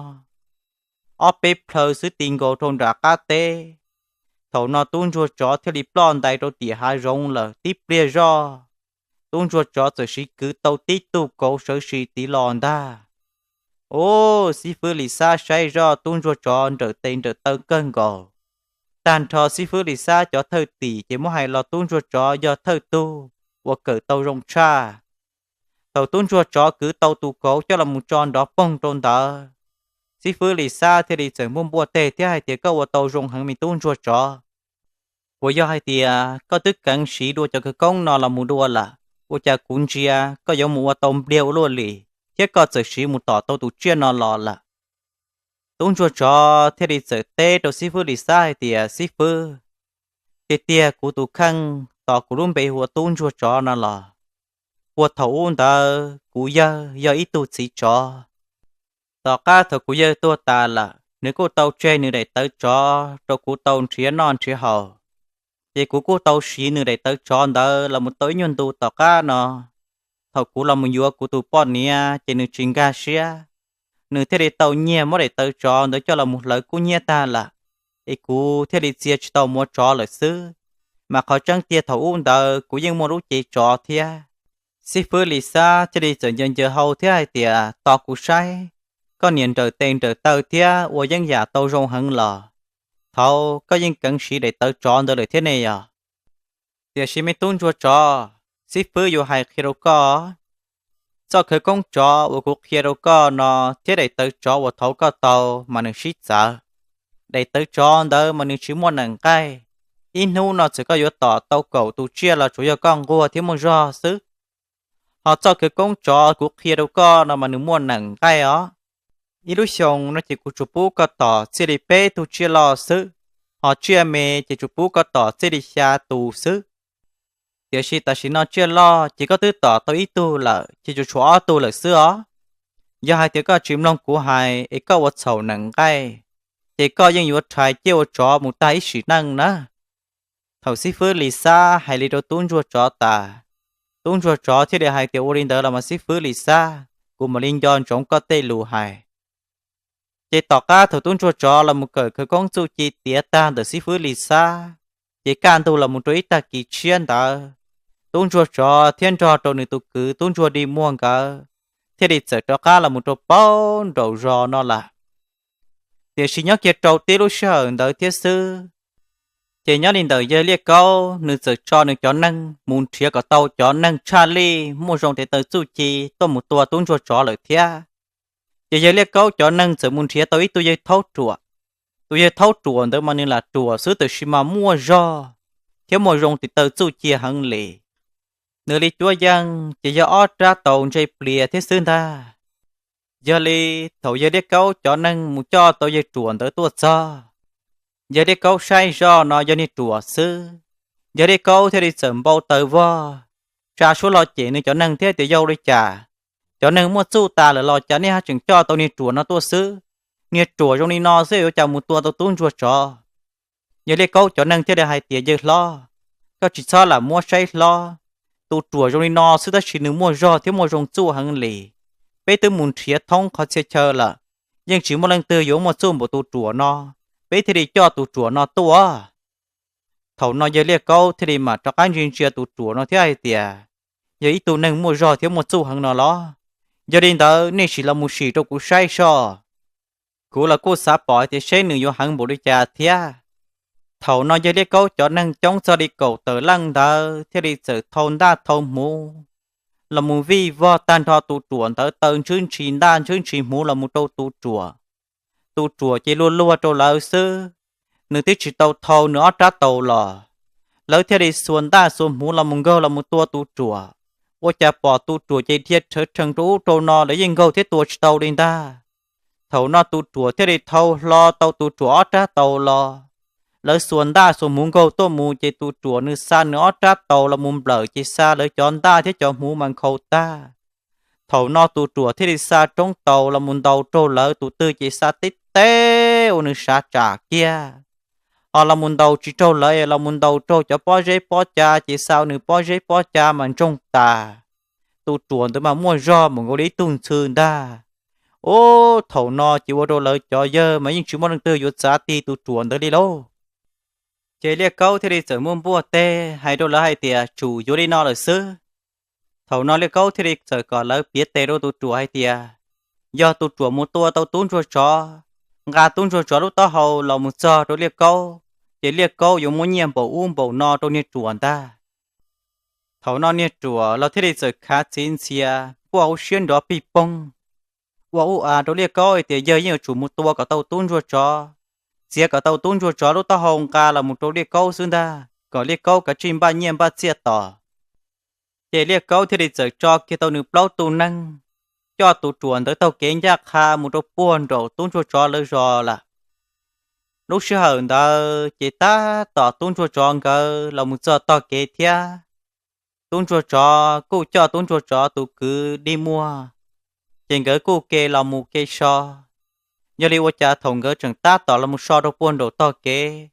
ob peb plhaw xwb ti nkaus rau nram qab teb. Thaum no tub ntsuag tsov thiaj li ploj ntais rau tim hav zoov lawm tib pliag zoj. Tub ntsuag tsov txawm siv kwv tau tib tug kauv sawv sis tiv los ntag. Ub, xib fwb Lis Xab saib zoj tub ntsuag tsov nrawm tes nrawm taw kawg nkaus. Tag nrho xib fwb Lis Xab cov thawj tim ces muab hais los tub ntsuag tsov yog thawj tug uas kawm tau zoo tshaj. Thaum tub ntsuag tsov kwv tau tus kauv coj los mus tso nrov poog rau ntawd, xib fwb Lis Xab thiaj li txawm npuaj npuaj teg thiab hais tias, koj ua tau zoo heev me tub ntsuag tsov. Puas yog hais tias koj twb keev siv dua cov khawv koob no los mus dua lawm, ua cas kuv ntsia koj yuav mus ua tau npliag ua luaj li, thiab koj txawm siv mus tom tau tus tsiaj no los lawm? Tub ntsuag tsov thiaj li txawm teb rau xib fwb Lis Xab hais tias, xib fwb, tiag tiag kuv tus kheej tos kuv lub npe hu ua tub ntsuag tsov no los, puag thaum ub ntawd kuv yawg yog ib tug txiv tsov. Tom qab thaum kuv yawg tuag tas lawm, nws kuj tau tseg nws daim tawv tsov rau kuv tau nrhiav noj nrhiav haus, ces kuv kuj tau siv nws daim tawv tsov ntawd los mus tau ib nyuag ntu tom qab no. Thaum kuv los mus yuav kuv tus poj niam ces nws tsis nkag siab, nws thiaj li tau nyiag muab daim tawv tsov ntawd coj los mus hlawv kub hnyiab tag lawm, es kuv thiaj li txia tsis tau mus ua tsov lawm xwb. Mas qhov tseeb tiag thaum ub ntawd kuv yeej muaj lub cev tsov thiab. Xib fwb Lis Xab thiaj li txawm ncaws ncaws hau thiab hais tias, tos kuv saib, koj niam nrawm tes nrawm taw thiab ua yeeb yam tau zoo heev los, thaud koj yeej keev siv daim tawv tsov ntawd lawm thiab ne yog? Tiam sis me tub ntsuag tsov, xib fwb yuav hais qhia rau koj, txoj khawv koob tsov uas kuv qhia rau koj no thiab daim tawv tsov uas thaud koj tau mas nws sib txawv. Daim tawv tsov ntawd mas nws tsis muaj nees nqaij. Ib hnub no txawm koj yuav tom tau kaum tus tsiaj los tsuas yog koj nquag thiab muaj zog xwb. Ho txoj khawv koob tsov kuv qhia rau koj no mas nws muaj nees nqaij os. Ib lub xyoos no ces kuv tsuas pub koj tom txij li peb tug tsiaj loj xwb, ho tsiaj me ces tsuas pub koj tom txij li xya tus xwb. Tiam sis tam sim no tsiaj loj ces koj twb tom tau ib tug lawm ces tsuas tshuav ob tug lawm xwb os. Yog hais tias koj tsis mloog kuv hais es koj ua txhaum nees nqaij, ces koj yeej yuav rhais ciaj ua tsov mus tag ib sim neej na. Thaum xib fwb Lis Xab hais li rau tub ntsuag tsov tas, tub ntsuag tsov thiaj li hais tias, Ua li ntawd los mas xib fwb Lis Xab, kuv mam li nco ntsoov koj tej lus hais. Ces tom qab thaum tub ntsuag tsov los mus kawm khawv koob txuj ci tiav tag ntawm xib fwb Lis Xab, ces kaj ntug los mus rau ib tag kis tshiab ntawd, tub ntsuag tsov thiab nrog rau nws tus kwv tub ntsuag Dig Muag nkawd thiaj li txawm rov qab los mus rau paub nraum zos no lawm. Tiam sis nyob kiag rau tib lub sij hawm ntawd thiab xwb, ces nyob li ntawm yawg Liaj Kaub nws txawm tso nws cov neeg mus nrhiav kom tau cov neeg tshaj lij muaj zoo tes taw txuj ci tuaj mus tua tub ntsuag tsov lawm thiab. Ces yawg Liaj Kaub cov neeg txawm mus nrhiav tau ib tug yawg thaub ruam. Tus yawg thaub ruam ntawd mas nws lam ruam xwb tiam sis mas muaj zog thiab muaj zoo tes taw txuj ci heev li. Nws li cuab yeej ces yog ob rab taus ntse plias thiab xwb ntag. Yog li thaum yawg Liaj Kaub cov neeg mus coj tau yawg ruam ntawd tuaj txog, yawg Liaj Kaub saib zoj no yog niag ruam xwb, yawg Liaj Kaub thiaj li txawm npau taws vog, tsa suab lo cem nws cov neeg thiab tias, Yog ua li cas cov neeg muaj txuj tas lawm los cas nej ho tseem coj tau niag ruam no tuaj xwb? Niag ruam zoo li no xwb yuav cas mus tua tau tub ntsuag tsov? Yawg Liaj Kaub cov neeg thiaj li hais tias, Yawg hlob, koj tsis txhob lam muab saib hlob. Tus ruam zoo li no xwb tab sis nws muaj zog thiab muaj zoo txuj heev li. Peb twb mus nrhiav thoob qhov txhia chaw lawm, yeej tsis muaj leej twg yuav muaj txuj npaum tus ruam no. Peb thiaj li coj tus ruam no tuaj. Thaum no yawg Liaj Kaub thiaj li mam rov qab ntsia ntsia tus ruam no thiab hais tias, Yog ib tug neeg muaj zog thiab muaj txuj heev no los? Yog li ntawd nej sim los mus sim rau kuv saib soj. Kuv los kuj xav pom hais tias seb nws yuav heev npaum li cas thiab. Thaum no yawg Liaj Kaub cov neeg coob txog li kaum tawm leej ntawd thiaj li txawm thau ntaj thau hmuv los mus vij vog tag nrho tus ruam ntawd taw ntshwb ntshis ntaj ntshwb ntshis hmuv los mus rau tus ruam. Tus ruam ces luag luag rau lawv xwb, nws twb tsis tau thau nws ob rab taus los. Lawv thiaj li xuas ntaj xuas hmuv los mus nkaug los mus tua tus ruam. Ua cas pom tus ruam ces dhia rhawv rhees rau ub rau no lawv yeej nkaug thiab tua tsis tau li ntag. Thaum no tus ruam thiaj li thau hlo tau tus ruam ob rab taus los. Lawv xuas ntaj xuas hmuv nkaug tuaj mus ces tus ruam nws xa nws ob rab taus los mus nplawm ces xa lawv cov ntaj thiab cov hmuv mas nkhaus tag. Thaum no tus ruam thiaj li xa roob taus los mus ntaus raug lawv tus twg ces xa tib teb ua nws sav tsam kiag. Ho los mus ntaus tsis raug lawv los mus ntaus raug cov pob zeb pob cav ces xa ua nws pob zeb pob cav mas ntsoog tas. Tus ruam ntawd mas muaj zog mus nkaus li ib tug ntxhw ntag. Ub, thaum no ces ua rau lawv cov yawg mas yeej tsis muaj leej twg yuav txav ti tus ruam ntawd li lauj. Ces Liaj Kaub thiaj li txawm muaj npuaj teg hais rau lawv hais tias, Tsum yuav li no lawm xwb. Thaum no Liaj Kaub thiaj li txawm kom lawv piav tes rau tus ruam hais tias, Yog tus ruam mus tua tau tub ntsuag tsov, nqa tub ntsuag tsov lub taub hau los mus txog rau Liaj Kaub, ces Liaj Kaub yuav muab nyiaj npaum ub npaum no rau niag ruam ntag. Thaum no niag ruam los thiaj li txawm khav txiv ntxhias npuaj hauv siab nrov pij poog, ua ub a rau Liaj Kaub hais tias yawg yeej yuav tsum mus tua kom tau tub ntsuag tsov, txiav kom tau tub ntsuag tsov lub taub hau nqa los mus rau Liaj Kaub xwb ntag, kom Liaj Kaub kav tsij npaj nyiaj npaj txiaj tos. Ces Liaj Kaub thiaj li txawm tso kiag tau nws plaub tug neeg, coj tus ruam ntawd taug kev ncaj qha mus rau puag nraum tub ntsuag tsov lawv zos lawm. Lub sij hawm ntawd ces tab tom tub ntsuag tsov nkawd los mus txog tog kev thiab. Tub ntsuag tsov kuj coj tub ntsuag tsov tus kwv Dig Muag, ces nkawd kuj ke los mus ke so. Yog li ua cas thaum nkawd tseem tab tom los mus so rau puag nraum tog kev,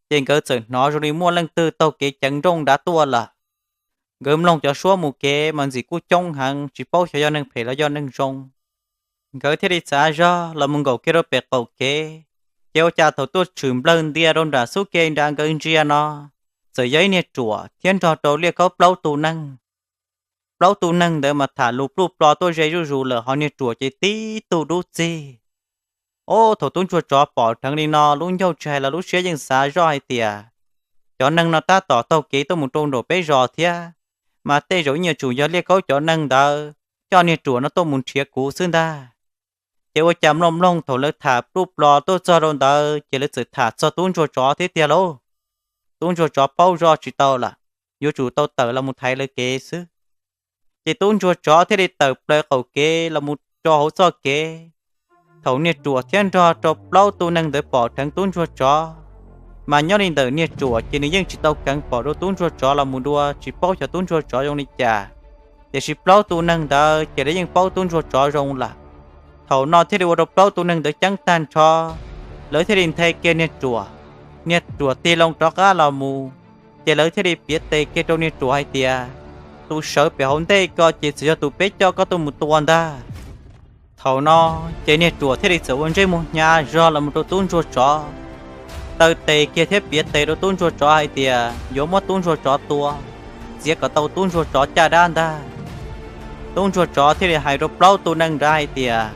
ces nkawd txawm hnov zoo li muaj leej twg taug kev ceev nrooj nrad tuaj lawm. Nkawd mloog cov suab mus kev mas ntxim kuj coob heev tsis paub xyov yog neeg phem los yog neeg zoo. Nkawd thiaj li txav zog los mus nkaum kiag rau pem qaum kev, ces ua cas thaum tuaj tshwm nplawg ntia rau nram xub ke nrad nkawd ntsia no, txawm yog ib niag ruam thiab nrog rau Liaj Kaub plaub tug neeg. Plaub tug neeg ntawd mas tham lus pluj plo tuaj ze zuj zus lawm ho niag ruam ces tib tug dub txig. Ob, thaum tub ntsuag tsov pom dheev li no lub ncauj tsis hais los lub siab yeej xav zoj hais tias, cov neeg no tab tom taug kev tuaj mus rau nraum peb zos thiab, mas tej zaum ib nyuag tsum yog Liaj Kaub cov neeg ntawd coj niag ruam no tuaj mus nrhiav kuv xwb ntag. Ces ua cas mloog mloog thaum lawv tham pluj plo tuaj txog rau ntawd ces lawv txawm tham txog tub ntsuag tsov thiab tiag lauj. Tub ntsuag tsov paub zoj tsis tau lawm, yuav tsum tau tawm los mus thaiv lawv kev xwb. Ces tub ntsuag tsov thiaj li tawm plaws qaum kev los mus rau hauv txoj kev. Thaum niag ruam thiab nrog rau plaub tug neeg ntawd pom dheev tub ntsuag tsov, mas nyob li ntawm niag ruam ces nws yeej tsis tau keev pom rau tub ntsuag tsov los mus dua tsis paub xyov tub ntsuag tsov zoo li cas. Tiam sis plaub tug neeg ntawd ces lawv yeej paub tub ntsuag tsov zoo lawm. Thaum no thiaj li ua rau plaub tug neeg ntawd ceeb tag nrho, lawv thiaj li nthe kiag niag ruam. Niag ruam tig loo rov qab los mus, Ces lawv thiaj li piav tes kiag rau niag ruam hais tias, tus sawv pem hauv ntej ko ces txawm yog tus peb coj koj tuaj mus tua ntag. Thaum no ces niag ruam thiaj li txawm ua ntsej muag hnyav zog los mus rau tub ntsuag tsov, taw tes kiag thiab piav tes rau tub ntsuag tsov hais tias yuav muab tub ntsuag tsov tua, txiav kom tau tub ntsuag tsov caj dab ntag. Tub ntsuag tsov thiaj li hais rau plaub tus neeg nrad hais tias,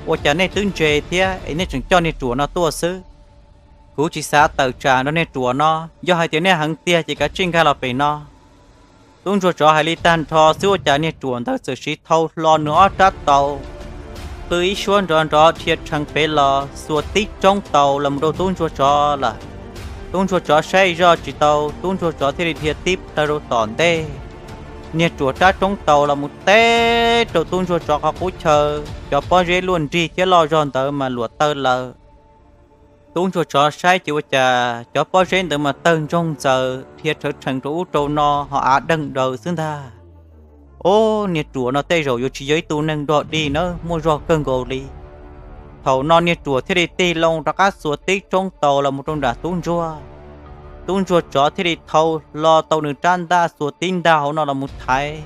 ua cas nej twb ntse thiab es nej tseem coj niag ruam no tuaj xwb? Kuv tsis xav tawm tsam nrog niag ruam no, yog hais tias nej heev tiag ces kav tsij nkag los pem no. Tub ntsuag tsov hais li tag nrho xwb ua cas niag ruam ntawd txawm siv thau hlo nws ob rab taus, qw ib suab nrov nrov dhia rhees pem los xuas tib roob taus los mus rau tub ntsuag tsov lawm. Tub ntsuag tsov saib zoj tsis tau, tub ntsuag tsov thiaj li dhia tib plhaw rau tom ntej. Niag ruam rab roob taus los mus teb rau tub ntsuag tsov qhov qub chaw, cov pob zeb luaj nrig thiab loj zog ntawd mas luam tawg lawm. Tub ntsuag tsov saib ces ua cas cov pob zeb ntawd mas tawg ntsoog ntxaws dhia rhawv rhees rau ub rau no ho av deeg daws xwb ntag. Ob, niag ruam no tej zaum yuav tsis yog ib tug neeg dog dig na, muaj zog kawg nkaus li. Thaum no niag ruam thiaj li tig loo rov qab xuas tib roob taus los mus rau nram tub ntsuag. Tub ntsuag tsov thiaj li thau hlo tau nws rab ntaj xuas tib ntaj hauv no los mus thaiv,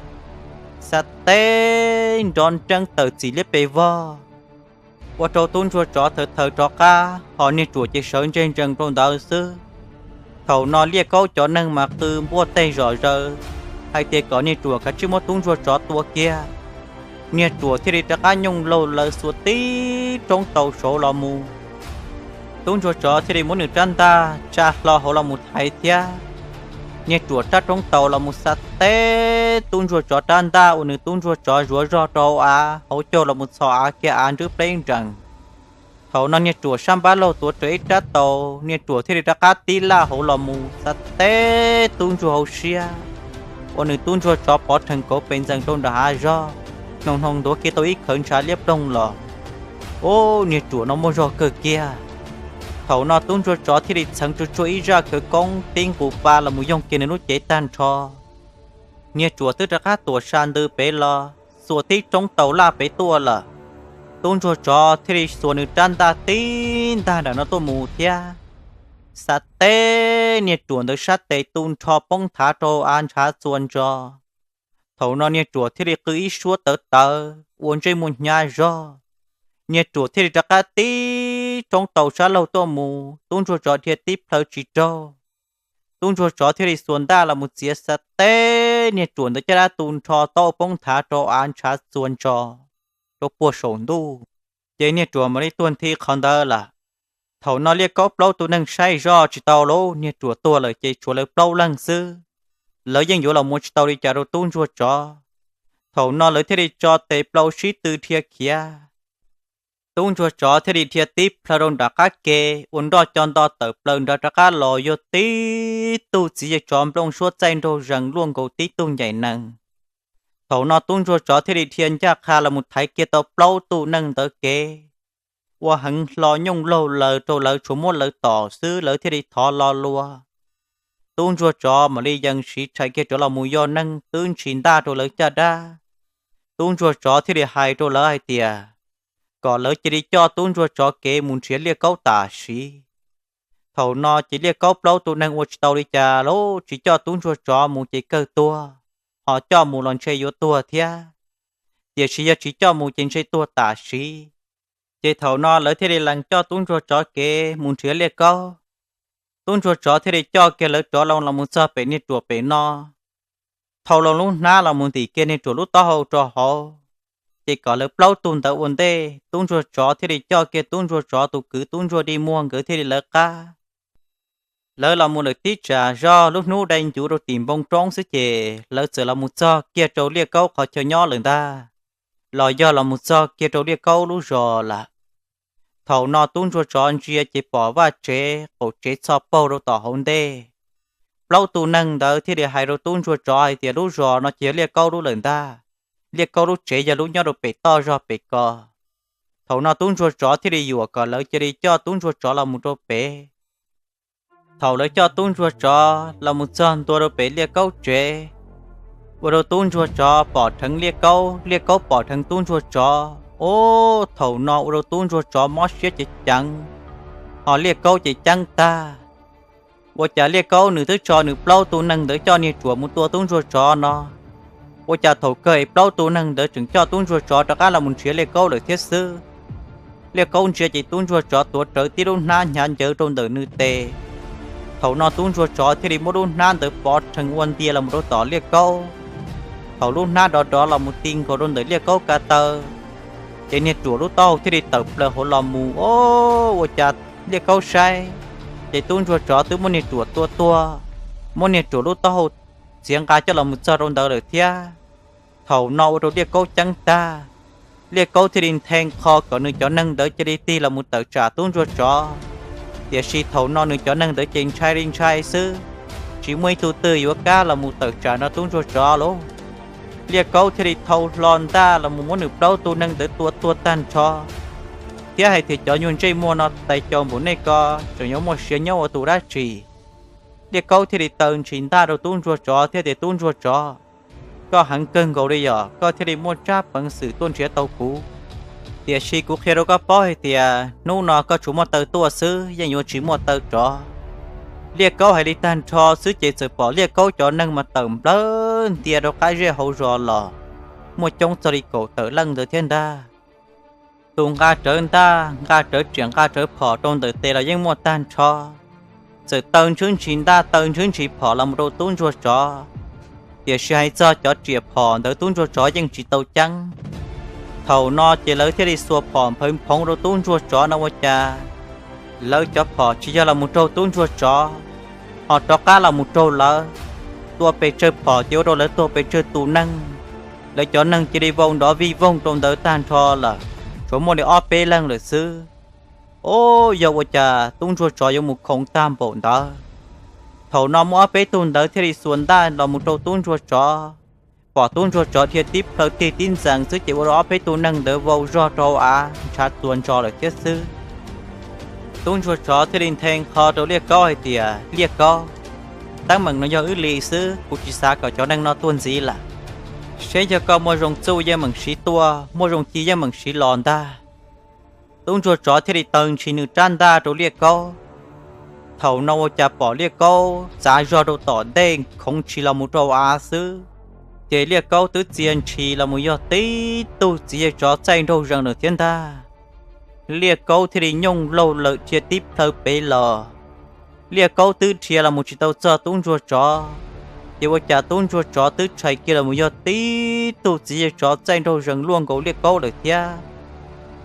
xav teb nrov nreeb tawm txim liab pes vog, ua rau tub ntsuag tsov thaws thaws rov qab, ho niag ruam ces sawv ntseg ntsees rau ntawd xwb. Thaum no Liaj Kaub cov neeg mas qw npuaj teg zom zaws hais tias kom niag ruam kav tsij muab tub ntsuag tsov tua kiag. Niag ruam thiaj li rov qab nyooj laug lawv xuas tib roob taus saud los mus. Tub ntsuag tsov thiaj li muab nws rab ntaj tsa hlo hauv los mus thaiv thiab. Niag ruam rab roob taus los mus xav teb tub ntsuag tsov rab ntaj uas nws tub ntsuag tsov zuav zog rau hauv av hauv caug los mus txhos av kiag av nrwb pleb nrees. Thaum no niag ruam sab npab laug tuav rawv ib rab taus, niag ruam thiaj li rov qab tib laj hauv los mus xav teb tub ntsuag hauv siab uas nws tub ntsuag tsov pov rhees kauv pes ntxees rau nram hav zog, hnoos hnoos ntuav kiag tau ib khawv ntshav liab ploog los. Ub, niag ruam no muaj zog kawg kiag. Thaum no tub ntsuag tsov thiaj li txheev tsuag tsuag ib zaj khawv koob tib nqus pa los mus yoog kiag nws lub cev tag nrho. Niag ruam twb rov qab tuam sa ntws pem los xuas tib roob taus laj pem tuaj lawm. Tub ntsuag tsov thiaj li xuas nws rab ntaj tib ntag nram no tuaj mus thiab. Xav teb niag ruam ntawd sab tes tu nrho poob nthav rau av ntshav txuas ntsos. Thaum no niag ruam thiaj li qw ib suab tawv tawv ua ntsej muag hnyav zog. Niag ruam thiaj li rov qab tib roob taus sab laug tuaj mus, tub ntsuag tsov dhia tib plhaw tsis raug. Tub ntsuag tsov thiaj li xuas ntaj los mus txiav xav teb niag ruam ntawd caj dab tu nrho taub poob nthav rau av ntshav txuas ntsos rau puag saum ntuj, ces niag ruam mam li tuag nthi qhov ntawd lawm. Thaum no Liaj Kaub plaub tus neeg saib zoj tsis tau lauj, niag ruam tuag lawm ces tshuav lawv plaub leeg xwb. Lawv yeej yuav los mus tsis tau li cas rau tub ntsuag tsov. Thaum no lawv thiaj li tso tes plaub sib tw dhia khiav. Tub ntsuag tsov thiaj li dhia tib plhaw rau nram qab ke, ua nroj co nto tawm plaws nrad rov qab los yog tib tug txiv yawg tsov nplooj suab txaij nraug zees luaj nkaus tib tug ncaim nees. Thaum no tub ntsuag tsov thiaj li dhia ncaj qha los mus thaiv kiag tau plaub tug neeg ntawd kev, ua heev hlo nyooj laug lawv rau lawv tshuav muab lawv tom xwb lawv thiaj li thov lo lua. Tub ntsuag tsov mam li yees siv rhais kiag rov los mus yog neeg twb ntshis ntaj rau lawv caj dab. Tub ntsuag tsov thiaj li hais rau lawv hais tias kom lawv cia li coj tub ntsuag tsov kev mus nrhiav Liaj Kaub tam sim. Thaum no ces Liaj Kaub plaub tus neeg ua tsis tau li cas lauj, tsis coj tub ntsuag tsov mus ces kawg tuag, ho coj mus los ntshe yuav tuag thiab, tiam sis yog tsis coj mus ces ntshe tuag tam sim. Ces thaum no lawv thiaj li lees coj tub ntsuag tsov kev mus nrhiav Liaj Kaub. Tub ntsuag tsov thiaj li coj kiag lawv rov loo los mus txog pem niag ruam pem no, thau loo lub hnab los mus ntim kiag niag ruam lub taub hau rau hauv, ces kom lawv plaub tug ntawd ua ntej. Tub ntsuag tsov thiaj li coj kiag tub ntsuag tsov tus kwv tub ntsuag dig muag nkawd thiaj li lawv qab. Lawv los mus lawm tib tsam zog lub hnub dai ncuv rau tim npoo roob xwb ces lawv txawm los mus txog kiag rau Liaj Kaub qhov chaw nyob lawm ntag, los yog los mus txog kiag rau Liaj Kaub lub zos lawm. Thaum no tub ntsuag tsov ntsia ces pom vaj tsev qaum tsev txho paug rau tom hauv ntej. Plaub tug neeg ntawd thiaj li hais rau tub ntsuag tsov hais tias lub zos no ces yog Liaj Kaub lub lawm ntag, Liaj Kaub lub tsev yog lub nyob rau pem toj zog pem ko. Thaum no tub ntsuag tsov thiaj li yuam kom lawv cia li coj tub ntsuag tsov los mus rau pem. Thaum lawv coj tub ntsuag tsov los mus txog ntua rau pem Liaj Kaub tsev, ua rau tub ntsuag tsov pom dheev Liaj Kaub, Liaj Kaub pom dheev tub ntsuag tsov. Ob, thaum no ua rau tub ntsuag tsov mob siab ceev ceev, ho Liaj Kaub ces ceeb tag. Ua cas Liaj Kaub nws twb tso nws plaub tug neeg ntawd coj niag ruam mus tua tub ntsuag tsov no, ua cas thaum kawg plaub tug neeg ntawd tseem coj tub ntsuag tsov rov qab los mus nrhiav Liaj Kaub lawm thiab xwb. Liaj Kaub ntsia ces tub ntsuag tsov tuav rawv tib lub hnab hnyav ncawv rau ntawm nws tes. Thaum no tub ntsuag tsov thiaj li muab lub hnab ntawd pov rhees ua ntia los mus rau tom Liaj Kaub. Thaum lub hnab dov dov los mus ti nkaus rau ntawm Liaj Kaub ko taw, ces niag ruam lub taub hau thiaj li tawm plaws hauv los mus. O, ua cas Liaj Kaub saib, ces tub ntsuag tsov twb muab niag ruam tua tuag, muab niag ruam lub taub hau txiav nqa coj los mus txog rau ntawd lawm thiab. Thaum no ua rau Liaj Kaub ceeb tag, Liaj Kaub thiaj li nthe nqho kom nws cov neeg ntawd cia li tig los mus tawm tsam tub ntsuag tsov. Tiam sis thaum no nws cov neeg ntawd ces ntshai li ntshai xwb, tsis muaj ib tug twg yuav kam los mus tawm tsam no tub ntsuag tsov lauj. Liaj Kaub thiaj li thau hlo ntaj los mus muab nws plaub tug neeg ntawd tua tuag tag nrho, thiab hais tias, Cov nyuag ntsej muag no tais caus npaum nej ko, tseem yuav muaj siab nyob ua tus dab tsi? Liaj Kaub thiaj li taw ntshis ntaj rau tub ntsuag tsov thiab tias, Tub ntsuag tsov, koj heev kawg nkaus li yom, koj thiaj li muaj tsab peev xwm tuaj nrhiav tau kuv. Tiam sis kuv qhia rau koj paub hais tias hnub no koj tsuas muaj taw tuaj xwb, yeej yuav tsis muaj taw rov. Liaj Kaub hais li tag nrho xwb ces txawm pom Liaj Kaub cov neeg mas tawm nplawg ntia rau qab zej hauv zos los, muaj coob txog li kaum tawm leej ntawd thiab ntag. Tus nqa rawv ntaj, nqa rawv riam, nqa rawv phom rau ntawm tes los yeej muaj tag nrho. Txawm taw ntshwb ntshis ntaj, taw ntshwb ntshis phom los mus rau tub ntsuag tsov, tiam sis hais txog cov riam phom ntawd tub ntsuag tsov yeej tsis tau ceeb. Thaum no ces lawv thiaj li xuas phom nphawv nphoov rau tub ntsuag tsov no ua cas lawv cov phom tsis yog los mus raug tub ntsuag tsov, ho rov qab los mus raug lawv. Tua pes tsawg phom ces ua rau lawv tuag pes tsawg tus neeg. Lawv cov neeg cia li vau nrov vij voog rau ntawd tag nrho lawm, tsuas muaj li ob peb leeg lawm xwb. O, yog ua cas tub ntsuag tsov yuav mus khoov tag npaum ntawd? Thaum no muaj ob peb tug ntawd thiaj li xuas ntaj los mus rau tub ntsuag tsov, pom tub ntsuag tsov dhia tib plhaw tig tib ntxees xwb ces ua rau ob peb tug neeg ntawd vau zog rau av ntshav txuas ntsos lawm thiab xwb. Tub ntsuag tsov thiaj li nthe nqho rau Liaj Kaub hais tias, Liaj Kaub, teeb meem no yog wb li xwb, kuv tsis xav kom cov neeg no tuaj ntxiv lawm. Seb yog koj muaj zoo txuj yeej meem siv tuaj, muaj zoo ci yeej meem siv los ntag. Tub ntsuag tsov thiaj li taw ntshis nws rab ntaj rau Liaj Kaub. Thaum no ua cas pom Liaj Kaub txav zog rau tom ntej khoov ntshis los mus rau av xwb, ces Liaj Kaub twb txia ntshis los mus yog tib tug txiv yawg tsov txaij nraug zees lawm thiab ntag. Liaj Kaub thiaj li nyooj laug lawm dhia tib plhaw pem los. Liaj Kaub twb dhia los mus tsis tau txog tub ntsuag tsov, ces ua cas tub ntsuag tsov twb tshais kiag los mus yog tib tug txiv yawg tsov txaij nraug zees luaj nkaus Liaj Kaub lawm thiab.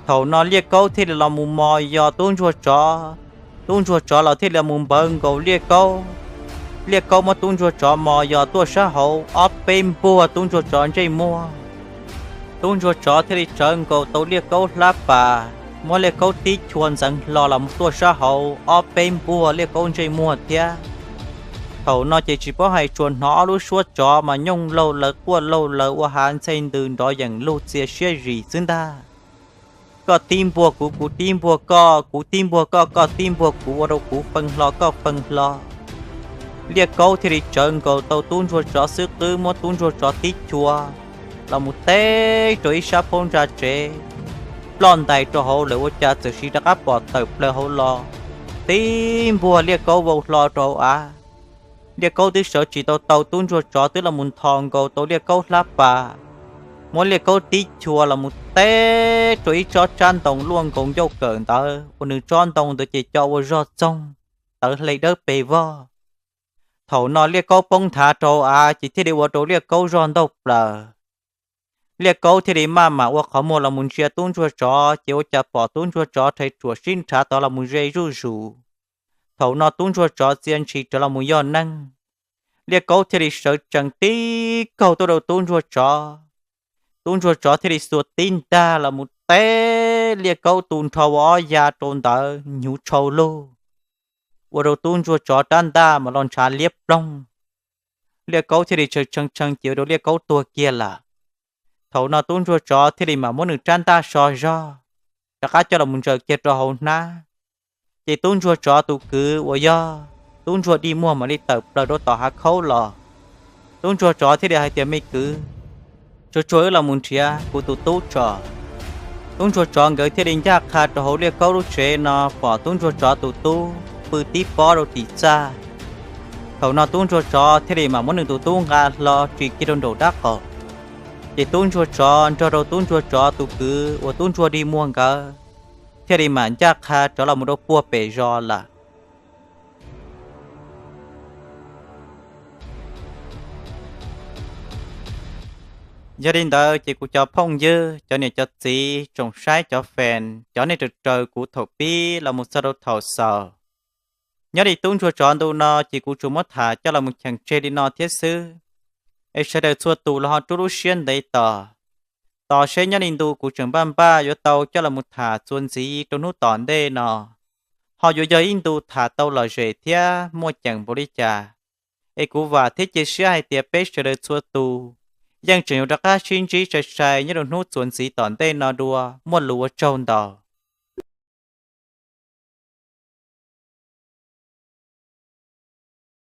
Thaum no Liaj Kaub thiaj li los mus mos yos tub ntsuag tsov, tub ntsuag tsov los thiaj li los mus npawv nkaus Liaj Kaub. Liaj Kaub muab tub ntsuag tsov mos yos tuaj sab hauv ob peb npuag tub ntsuag tsov ntsej muag. Tub ntsuag tsov thiaj li tsawv nkaus tau Liaj Kaub hlab pas, muab Liaj Kaub tib chua ntxeev hlo los mus tuaj sab hauv ob peb npuag Liaj Kaub ntsej muag thiab. Thaum no ces tsis paub hais tsuas hnov ob lub suab tsov mas nyooj laug lawv quaj laug lawv ua hav ntxhe ntws nrov yeem lug txia siab zis xwb ntag. Koj tib npuag kuv, kuv tib npuag koj, kuv tib npuag koj, koj tib npuag kuv, ua rau kuv fee hlo koj fee hlo. Liaj Kaub thiaj li tsawv nkaus tau tub ntsuag tsov xwb qwb muab tub ntsuag tsov tib chua los mus teb rau ib sab phab ntsa tsev, ploj ntais rau hauv lawm ua cas txawm siv rov qab pom tawm plaws hauv los tib npuag Liaj Kaub vau hlo rau hauv av. Liaj Kaub twb sawv tsis tau tau tub ntsuag tsov twb los mus nthos nkaus tau Liaj Kaub hlab pas, muab Liaj Kaub tib chua los mus teb rau ib tsob tsab ntoo luaj nkaus ncauj kawm ntawd uas nws tsob ntoo ntawd ces co ua zog txoog, tawv hle dawb pes vog. Thaum no Liaj Kaub poob nthav rau hauv av ces thiaj li ua rau Liaj Kaub zog ntaug plaws. Liaj Kaub thiaj li maj mam ua qhov muag los mus ntsia tub ntsuag tsov ces ua cas pom tub ntsuag tsov rhais ruam sib nrhav tod los mus ze zuj zus. Thaum no tub ntsuag tsov txia ntshis rov los mus yog neeg. Liaj Kaub thiaj li sawv tsees tib kaug tuaj rau tub ntsuag tsov. Tub ntsuag tsov thiaj li xuas tib ntaj los mus teb Liaj Kaub tu nrho ua ob ya rau ntawd hnyuv tshau lug, ua rau tub ntsuag tsov rab ntaj mas los ntshav liab ploog. Liaj Kaub thiaj li tshee tshee tshee ces ua rau Liaj Kaub tuag kiag lawm. Thaum no tub ntsuag tsov thiaj li mam muab nws rab ntaj so zog, rov qab coj los mus ntsaws kiag rau hauv hnab. Ces tub ntsuag tsov tus kwv uas yog tub ntsuag dig muag mam li tawm plaws rau tom hav khaub los. Tub ntsuag tsov thiaj li hais tias, Me kwv, tsuag tsuag wb los mus nrhiav kuv tus tub tso. Tub ntsuag tsov nkawd thiaj li ncaj qha rau hauv Liaj Kaub lub tsev no pom tub ntsuag tsov tus tub pw tib pob rau tim txaj, Thaum no tub ntsuag tsov thiaj li mam muab nws tus tub nqa hlo tsim kiag rau nraum dab qaum. Ces tub ntsuag tsov nrog rau tub ntsuag tsov tus kwv uas tub ntsuag dig muag nkawd thiaj li mam ncaj qha rov los mus rau puag pem zos lawm. Yog li ntawd ces kuv cov phooj ywg, cov niam cov txiv, tsoom saib cov fans, cov nej raws raws kuv thaum pib los mus txog rau thaum xaus, nyob li tub ntsuag tsov ntu no ces kuv tsuas muab tham coj los mus cheem tseg li no thiab xwb. Es sawv daws txhua tus los ho rub lub siab ntev tos, tos seb nyob li ntu kuv tseem npaj npaj yuav tau coj los mus tham txuas ntxiv rau hnub tom ntej no ho yuav yog ib ntu tham tau lom zem thiab muaj ceem npaum li cas. Es kuv vam thiab cia siab hais tias peb sawv daws txhua tus yeej tseem yuav rov qab sib ntsib sai sai nyob rau hnub txuas ntxiv tom ntej no dua. Muaj lus ua tsaug ntau.